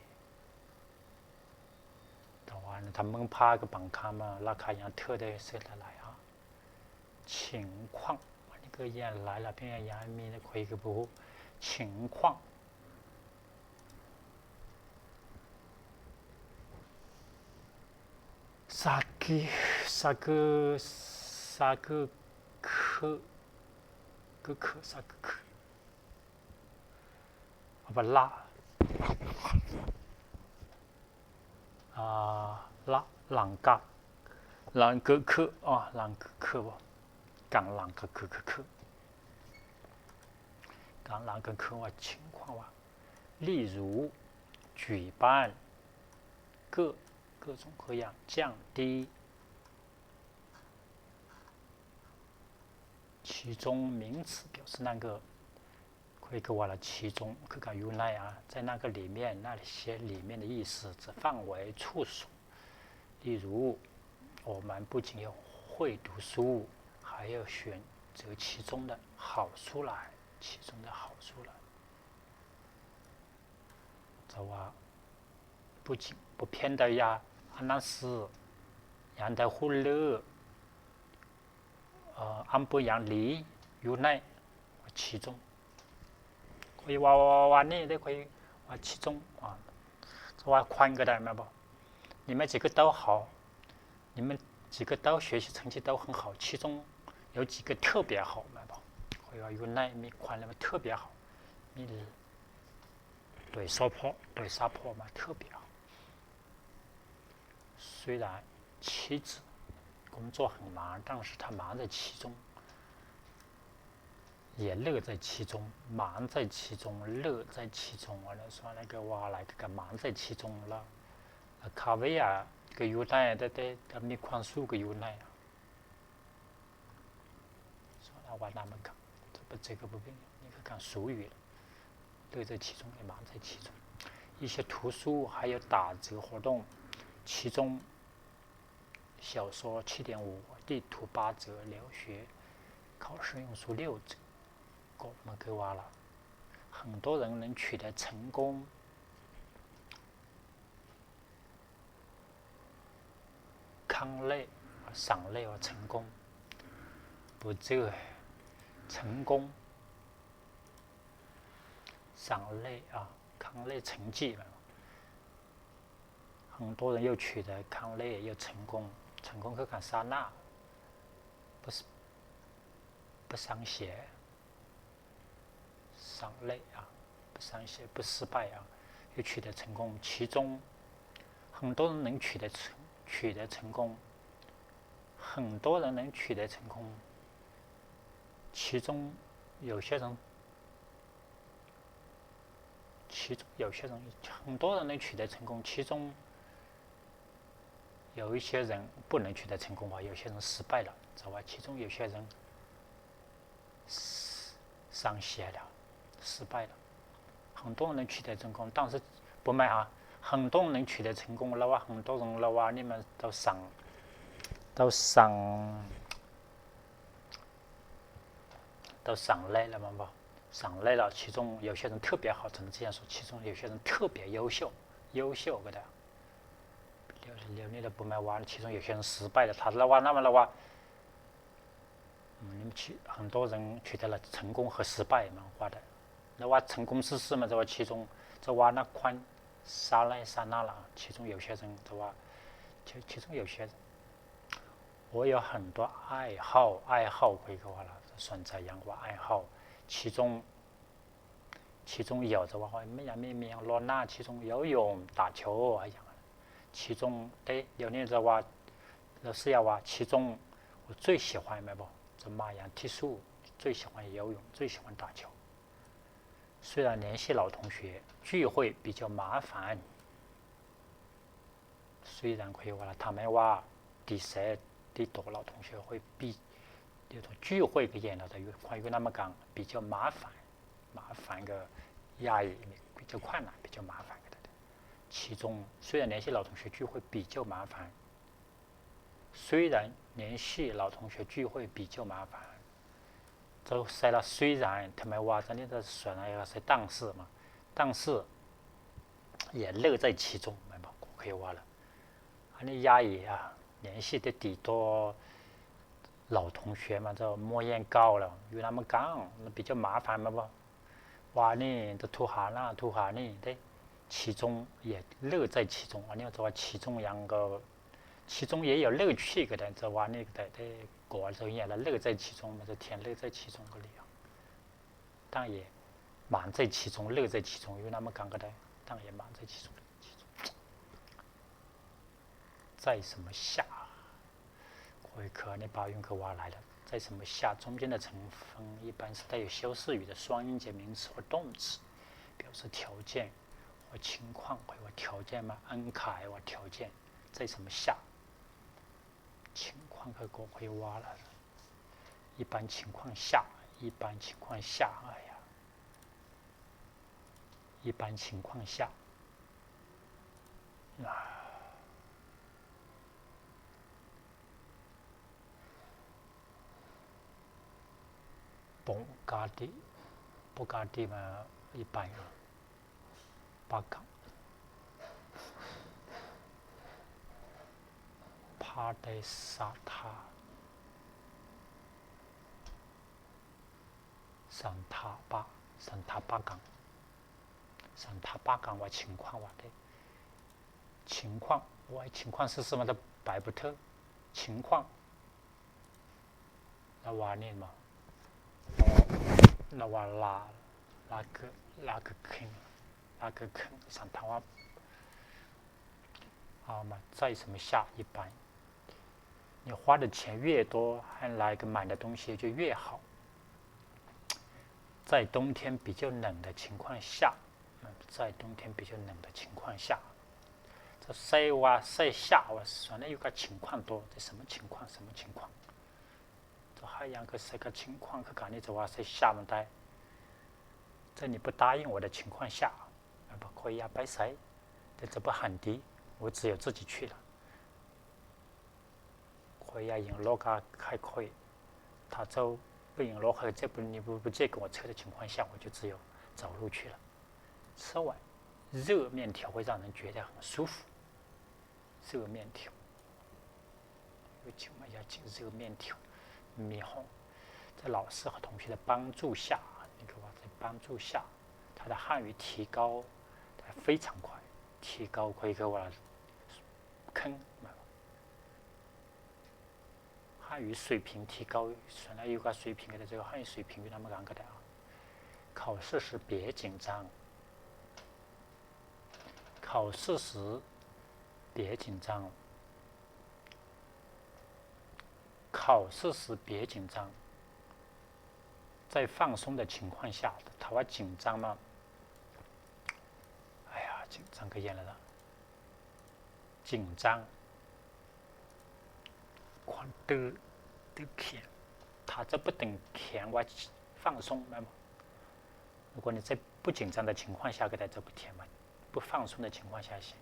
ແຕ່ວ່າທາງເມືອງພານກໍບາງຄັ້ງລາຄາຍັງຖືກໄດ້ ຊື້ຫຼາຍໆ ຫາ 情况 ອັນນີ້ກໍຢ່າງຫຼາຍລະ ພະຍາຍາມມີ ຂ້ອຍກໍບໍ່ຮູ້ 情况 ສາກີ ສາກື ສາກື ຄື ຄື ສາກື ຄື ເອົາໄປລະ ອ່າ ລະ ຫຼັງກະ ຫຼັງກະຄື ອໍ ຫຼັງກະຄື ກັນ ຫຼັງກະຄື ຄື ຄື ກັນ ຫຼັງກະຄື ວ່າ 情况 ວ່າ 例如 举办 各 各种各样 降低 其中名词表示那个 ຂ້ອຍກໍວ່າລະ 其中 ຄືກັນ ຢູ່ໃນ ອ່າ 在那个里面 那些里面的意思指范围、处所。例如，我们不仅要会读书，还要选择其中的好处来，其中的好处来。 ແຕ່ວ່າ ບໍ່ ບໍ່ພຽງແຕ່ຢາກ ອ່ານໜັງສື ຢາກໄດ້ຮູ້ເລີດ ເອີ ອຳເປີຢ່າງດີ ຢູ່ໃນ 其中 ຂ້ອຍເວົ້າວ່ານີ້ເດ້ ຂ້ອຍວ່າ 其中 ແຕ່ວ່າ ຄວນ ກໍໄດ້ແມ່ນບໍ່? 你们几个都好，你们几个都学习成绩都很好，其中有几个特别好 ແມ່ນບໍ່? ຂ້ອຍວ່າຢູ່ໃນ ມີຄວນ ແລ້ວມັນ 特别好 ມີ ໂດຍສະເພາະ ໂດຍສະເພາະມາ 特别好。 虽然妻子工作很忙，但是她忙在其中，也乐在其中，忙在其中，乐在其中。 ອັນນີ້ສ່ວນຫຼາຍກໍວ່າຫຼາຍກໍ 忙在其中 ລະ ຄາເວຍ ກໍຢູ່ໃນ ແຕ່ ແຕ່ ແຕ່ມີຄວາມສຸກກໍຢູ່ໃນ ສ່ວນລາວວ່ານຳມັນກໍ这个部分，你可以看俗语了，乐在其中，也忙在其中。一些图书还有打折活动，其中小说七点五，地图八折，留学考试用书六折。 ກໍມັນຄືວ່າລະ 很多人能取得成功 ຄັ້ງແລກ ຄັ້ງແລກວ່າ 成功 ບໍ່ຈື່ 成功 ຄັ້ງແລກ ຄັ້ງແລກ 成绩 ແມ່ນບໍ່? 很多人又取得 ຄັ້ງແລກ 又成功 成功 ຄືກັນ ຊະນະ 不不上学 ສຳເລັດ ອາ ສຳເລັດ ບໍ່ສະບາຍ ອາ 又取得成功 其中 很多人能取得成取得成功 很多人能取得成功 其中有些人 其中有些人 很多人能取得成功 其中 有一些人不能取得成功吧，有些人失败了，知道吧？其中有些人失上学了，失败了。很多人取得成功，但是 ບໍ່ແມ່ນ 很多人取得成功 ລະວ່າ 很多人 ລະວ່ານີ້ມັນຕ້ອງສັງຕ້ອງສັງຕ້ອງສັງເລັດລະແມ່ນບໍ່? ສຳເລັດລະ 其中有些人特别好 只能这样说 其中有些人特别优秀 优秀 ກໍໄດ້ ດຽວນີ້ລະບໍ່ແມ່ນວ່າ 其中有些人失败 ລະ ຖ້າລະວ່ານັ້ນລະວ່າ 很多人取得了成功和失败 ມັນວ່າໄດ້ ລະວ່າ 成功人士 ມັນຈະວ່າ 其中 ຈະວ່ານັກຄວນ ສາໄລ ສານາລະ 其中有些人 ຈະວ່າ 其中有些人 我有很多爱好 爱好 ຂ້ອຍກໍວ່າລະ ສົນໃຈຫຍັງວ່າ 爱好 其中 其中有 ຈະວ່າ ແມ່ນຫຍັງ ມີ ມີຫຍັງ ລອນໜ້າ 其中游泳 打球 ຫຍັງ 其中 ເດ້ ດຽວນີ້ຈະວ່າ ລາວເສຍວ່າ 其中 我最喜欢 ແມ່ນບໍ່? ຈະມາຢ່າງທີ່ສຸດ 最喜欢游泳 最喜欢打球 虽然联系老同学聚会比较麻烦 虽然 ຂ້ອຍວ່າ ຖ້າແມ່ນວ່າ ຕິດແສ ຕິດຕໍ່ 老同学会 比 ດຽວ 聚会 ກໍແຍ່ນະ ແຕ່ຢູ່ ຂ້ອຍຢູ່ນຳກັນ 比较麻烦 麻烦 ກໍ ຍາກ 比较困难 比较麻烦 ກໍໄດ້ 其中 虽然联系老同学聚会比较麻烦 虽然联系老同学聚会比较麻烦 ເຈົ້າໃສ່ລະ 虽然 ຖ້າແມ່ນວ່າ ຕອນນີ້ຈະສວນໃຫ້ເຮົາໃສ່ 但是 ມາ 但是 也乐在其中 ແມ່ນບໍ່? ກໍຄືວ່າລະ ອັນນີ້ ຍາກ ອາ 联系 ຕິດຕໍ່ 老同学 ມັນຈະໝູ່ແຍ່ເກົ່າລະ ຢູ່ນຳກັນ ມັນເປັນ ຈະ 麻烦 ແມ່ນບໍ່? ວ່ານີ້ ຈະໂທຫານັ້ນ ໂທຫານີ້ເດ້ 其中 也乐在其中 ອັນນີ້ຈະວ່າ 其中 ຫຍັງກໍ 其中也有乐趣 ກໍໄດ້ ຈະວ່ານີ້ກໍໄດ້ ແຕ່ກໍຈະເຮັດລະ 乐在其中 ມັນຈະແທນ 乐在其中 ກໍໄດ້ 当也忙在其中 乐在其中 ຢູ່ນຳກັນກໍໄດ້ 当也忙在其中 在什么下 ຂ້ອຍເຄີຍ ອັນນີ້ ປາຍຸງ ເຄີຍວ່າຫຼາຍແລ້ວ 在什么下 中间的成分一般是带有修饰语的双音节名词或动词，表示条件或情况，或者条件嘛，安排或条件，在什么下。 情况 ເຂົາກໍຄ່ອຍວ່າລະ 一般情况下 一般情况下 ອາ 一般情况下 ອາ ປົງກາຕິ ປົງກາຕິ ມາ ອີປາຍ ປາກະ ພາເຕສາທາ ສັນທາປະ ສັນທາປະກັງ ສັນທາປະກັງ ວ່າ 情况 ວ່າເດ້ 情况 ວ່າ 情况 ຊື່ໆ ມັນຈະໄປບໍ່ເຖິງ 情况 ລະວ່ານີ້ມາ ລະວ່າລາ ລາກຶ ລາກຶຄິງ ລາກຶຄິງ ສັນທາວ່າ ເອົາມາໃຊ້ສະມະຊາອີກປາຍ 你花的钱越多 ໃຫ້ຫຼາຍກໍ 买的东西就越好 在冬天比较冷的情况下 在冬天比较冷的情况下 ຈະໃຊ້ວ່າ ໃຊ້ຊາວ່າ ສ່ວນໃຫຍ່ຢູ່ກັບ 情况 ໂຕ ແຕ່ ສະມະ 情况 ສະມະ 情况做海洋个这个情况去讲，你就话是下面待，在你不答应我的情况下，那么可以呀，拜拜，这这不很低，我只有自己去了。可以呀，引路啊，还可以。他走不引路，还这不，你不，不借给我车的情况下，我就只有走路去了。吃完热面条会让人觉得很舒服。 热面条，有请问一下，请热面条，面红。在老师和同学的帮助下，你给我在帮助下，他的汉语提高，他非常快，提高可以给我坑。汉语水平提高，现在有个水平，给他这个汉语水平比他们高个点啊。考试时别紧张。 考试时别紧张。考试时别紧张。在放松的情况下，他会紧张吗？哎呀，紧张个样了啦。紧张。 ความตึง ตึงแขน ถ้าจะบ่ตึงแขนว่า放松 แม่นบ่? 如果你在不紧张的情况下给他做不甜嘛，不放松的情况下行，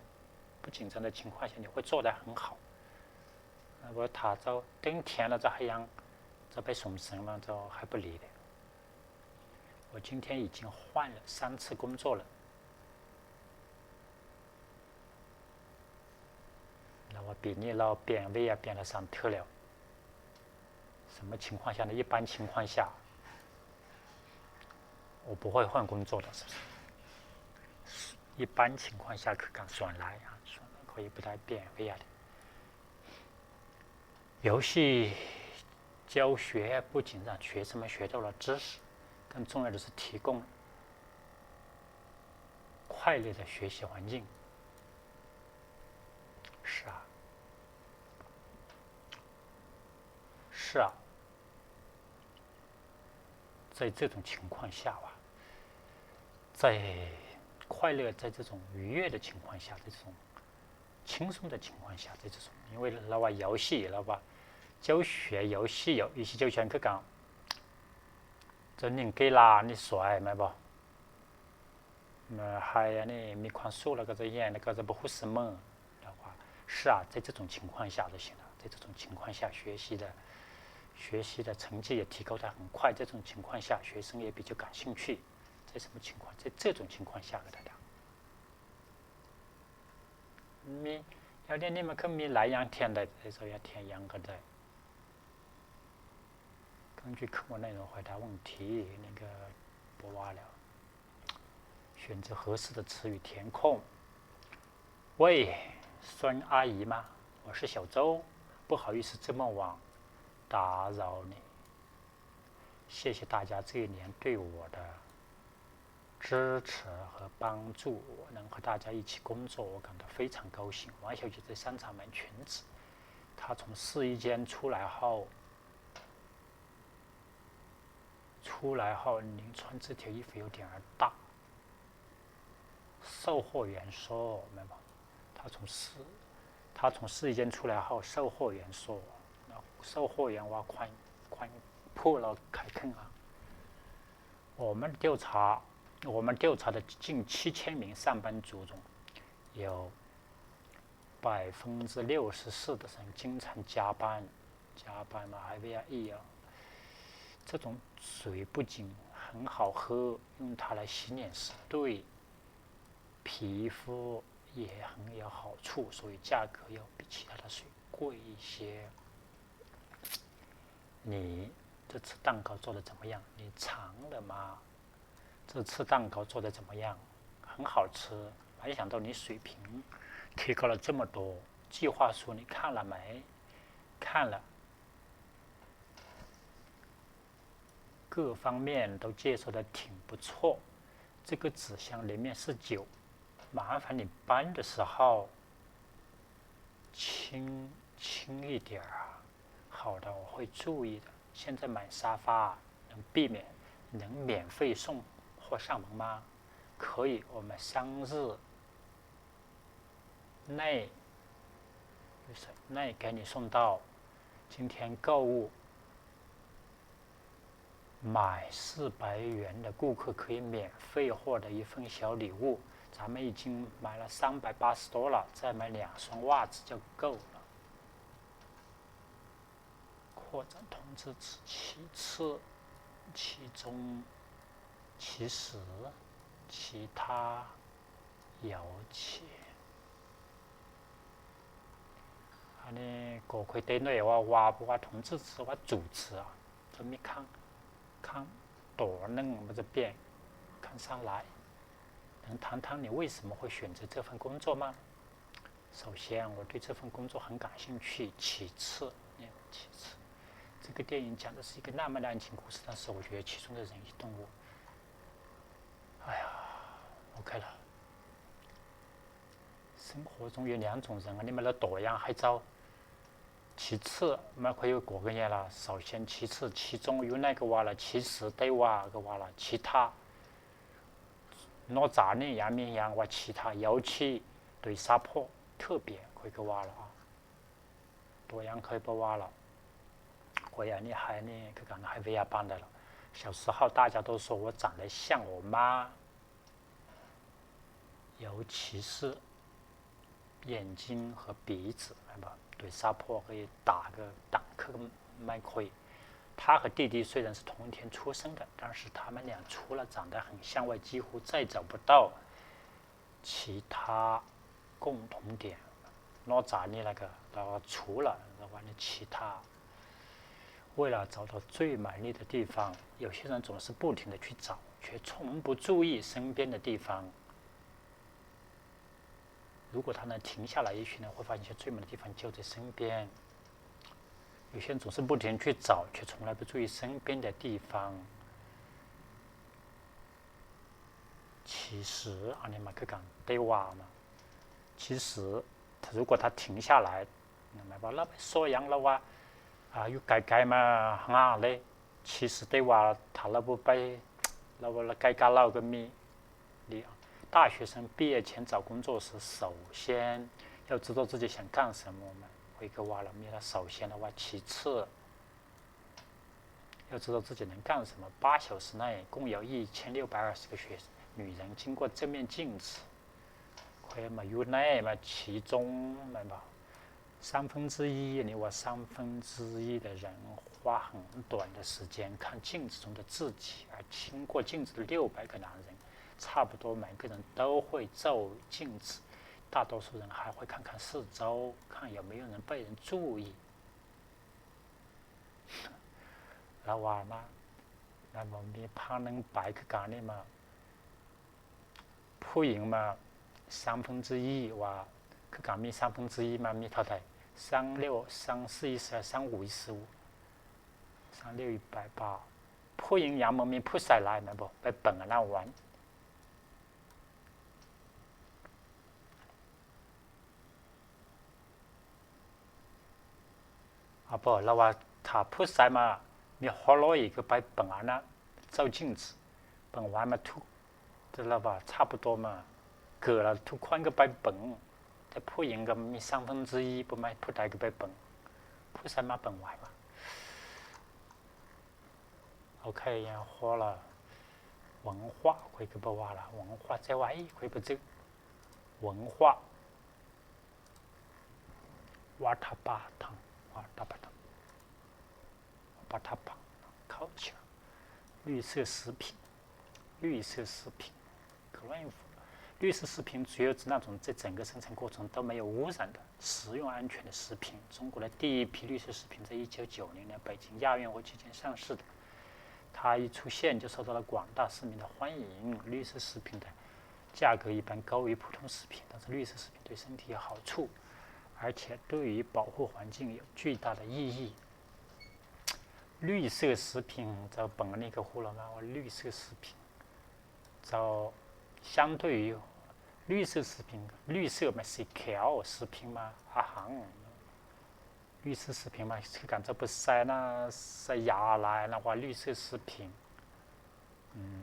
不紧张的情况下你会做得很好。那么他就ตึงแขน แล้วจะให้ยัง จะไปส่งเสริม มันจะให้บ่ดีเด้. 我今天已经换了三次工作了。 แล้วว่าปีนี้เราเปลี่ยนเวียกเปลี่ยนละสามเทื่อแล้ว 什么情况下呢？一般情况下我不会换工作的，是不是？一般情况下คือการส่วนหลาย ส่วนหลายเขาบ่ได้เปลี่ยนเวียก 游戏教学不仅让学生们学到了知识，更重要的是提供快乐的学习环境。是啊，是啊，在这种情况下啊，在快乐，在这种愉悦的情况下，在这种轻松的情况下，在这种，因为เราว่า游戏 เราว่า教学游戏 游戏教学คือกัน จะเล่นกีฬานี่สวย แม่นบ่? เอ่อ ให้อันนี้มีความสุข แล้วก็จะแย่ง แล้วก็จะบ่ฮู้เสมอ แล้วก็是啊，在这种情况下就行了，在这种情况下学习的，学习的成绩也提高得很快，这种情况下学生也比较感兴趣。在什么情况？在这种情况下给他讲。 มี แล้วเดี๋ยวนี้มันก็มีหลายอย่างแทนได้ เจ้าอยากแทนหยังก็ได้ 根据课文内容回答问题 นี่ก็บ่ว่าแล้ว 选择合适的词语填空。喂，孙阿姨吗？我是小周，不好意思这么晚打扰你。 谢谢大家这一年对我的支持和帮助，我能和大家一起工作，我感到非常高兴。王小姐在商场买裙子，她从试衣间出来后，出来后，您穿这条衣服有点儿大。 售货员说，明白吗？他从试，他从试衣间出来后，售货员说，那售货员ว่า ขาย ขาย ผู้เราขายเครื่อง 啊。我们调查，我们调查的近七千名上班族中，有 百分之六十四的人经常加班，加班嘛，还比较易啊。这种水不仅很好喝，用它来洗脸时对皮肤也很有好处，所以价格要比其他的水贵一些。你这次蛋糕做得怎么样？你尝了吗？ 这次蛋糕做得怎么样？很好吃，没想到你水平提高了这么多。计划书你看了没？看了。各方面都介绍得挺不错。这个纸箱里面是酒，麻烦你搬的时候 轻，轻一点儿啊。好的，我会注意的。现在买沙发能避免，能免费送货上门吗？可以，我们三日内，内给你送到。今天购物，买四百元的顾客可以免费获得一份小礼物，咱们已经买了三百八十多了，再买两双袜子就够了。扩展通知词，其次、其中、其实、其他、尤其。 ອັນນີ້ກໍຄ່ອຍເຕັ້ນໜ້ອຍວ່າ ວ່າ ເພາະວ່າ 统治词 ວ່າ 主词 ອະ ຈະມີ 看 看 ໂຕໜຶ່ງ ມັນຈະປ່ຽນ 看上来。能谈谈你为什么会选择这份工作吗？首先，我对这份工作很感兴趣。其次，其次，这个电影讲的是一个浪漫的爱情故事，但是我觉得其中的人与动物，哎呀，OK了。 生活中有两种人，你们来多样海藻。其次，没可以过个年了，首先，其次，其中有哪个话了，其实对话个话了，其他，哪扎呢也没样话，其他，尤其，对 support，特别可以个话了啊。多样可以不话了。我呀，你还那个，刚刚还不要办的了。小时候大家都说我长得像我妈。 尤其是眼睛和鼻子，对 support 可以打个档，可以。他和弟弟虽然是同一天出生的，但是他们俩除了长得很像外，几乎再找不到其他共同点。哪扎呢，那个，然后除了，然后呢，其他。 为了找到最美丽的地方，有些人总是不停地去找，却从不注意身边的地方。如果他能停下来，也许呢，会发现最美的地方就在身边。有些人总是不停去找，却从来不注意身边的地方。 其实 ອັນນີ້ມັນຄືກັນ 对话 ນະ 其实 ຖ້າ 如果他停下来 ໝາຍວ່າ ລາວໄປຊໍ່ຫຍັງ ລາວວ່າ ອາ ຢູ່ໄກໆ ມາຫາເລີຍ. 其实 对话 ຖ້າລາວບໍ່ໄປ ລາວວ່າ ລາວໄກກາລາວກໍມີ. 大学生毕业前找工作时，首先要知道自己想干什么嘛。我一个话了，没了，首先的话，其次 要知道自己能干什么。八小时内共有一千六百二十个学女人经过这面镜子。可以嘛，有那么其中，嘛，三分之一，你说三分之一的人花很短的时间看镜子中的自己，而经过镜子的六百个男人，差不多每个人都会照镜子，大多数人还会看看四周，看有没有人被人注意。 ລາວວ່າມາ ລາວວ່າມີພາໜຶ່ງໄປຄືກັນນີ້ມາ ຜູ້ຍິງມາສາມເປັນສີ່ວ່າ ຄືກັນມີສາມເປັນສີ່ມາ ມີເທົ່າໃດ ສາມເລວ ສາມສີ່ ສາມຫ້າ ສາມຫົກ ສາມເລວອີກໄປປ່າ ຜູ້ຍິງຍາມມີຜູ້ຊາຍຫຼາຍແມ່ນບໍ່ ໄປເບິ່ງອັນນັ້ນວັນ ອາ ບໍ່ ລາວວ່າຖ້າຜູ້ຊາຍມາມີຫົກຮ້ອຍກໍໄປເບິ່ງອັນນະ ເຈົ້າຈິງ ເບິ່ງວ່າມາທຸກ ແຕ່ລາວວ່າຊາບປະໂຕມາ ເກີດລາວທຸກຄົນກໍໄປເບິ່ງ ແຕ່ຜູ້ຍິງກໍມີສາມເປັນສີ່ບໍ່ແມ່ນຜູ້ໃດກໍໄປເບິ່ງ ຜູ້ຊາຍມາເບິ່ງວ່າ OK ຮໍລະ 文化 ຂ້ອຍກໍບໍ່ວ່າລະ 文化 ແຕ່ວ່າ ເອີ ຂ້ອຍບໍ່ຈື່ 文化 ວັດທະປະທຳ ວັດທະປະທຳ ວັດທະປະທຳ culture 绿色食品 绿色食品 绿色食品主要指那种在整个生产过程都没有污染的食用安全的食品。中国的第一批绿色食品在一九九零年北京亚运会期间上市的，它一出现就受到了广大市民的欢迎。绿色食品的价格一般高于普通食品，但是绿色食品对身体有好处，而且对于保护环境有巨大的意义。绿色食品就本来个胡乱嘛，绿色食品 ເຈົ້າ 相对于绿色食品 绿色嘛 ສີຂຽວ 食品嘛 ອາຫານ 绿色食品ມາຄືກັນ ເຈົ້າບໍ່ໃສ່ນະ ໃສ່ຢາຫຼາຍນະວ່າ 绿色食品 ອືມ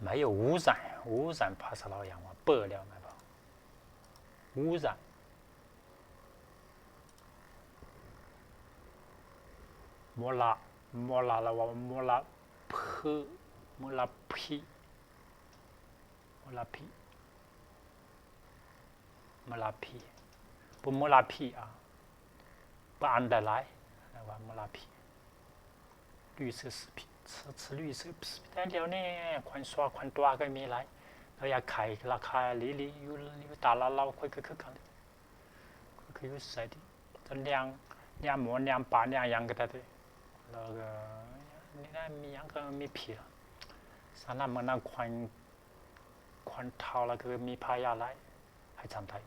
没有污染 污染ພາສາລາວຫຍັງວະ ເປີແລ້ວແມ່ນບໍ່ 污染 ມົນລະ ມໍລາ ລາວວ່າມໍລາ ພຶ ມໍລາ ພິ ມໍລາ ພິ ມໍລາ ພິ ບໍ່ ມໍລາ ພິ ອາ ບໍ່ອ່ານໄດ້ຫຼາຍ ລາວວ່າມໍລາ ພິ 绿色食品 吃绿色食品 ແຕ່ດຽວນີ້ ຂວັນຊວ ຂວັນຕົວ ກໍມີຫຼາຍ ລາວຢາກຂາຍລາຄາຫຼີໆ ຢູ່ ຢູ່ຕາລາດລາວ ຂ້ອຍກໍຄືກັນ ຂ້ອຍກໍຢູ່ໃສຕິ ຕອນຍ່າງ ຍ່າງໝູ ຍ່າງປາ ຍ່າງຫຍັງກໍໄດ້ຕິ ແລ້ວກໍ ນີ້ນະ ມີຫຍັງກໍມີຜີລະ ສານະ ມັນນຳຂວັນ ຂວັນເທົາ ແລ້ວກໍມີພະຍາດຫຼາຍ ໃຫ້ຈຳໄດ້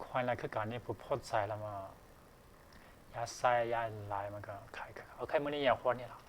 ຂວັນລະຄືກັນນີ້ ຜູ້ພໍໃສ່ລະມາ ຢາໃສ່ຢາຫຼາຍ ມັນກໍຂາຍຄືເກົ່າ ໂອເຄ ມື້ນີ້ຢາກຮອດນີ້ລະ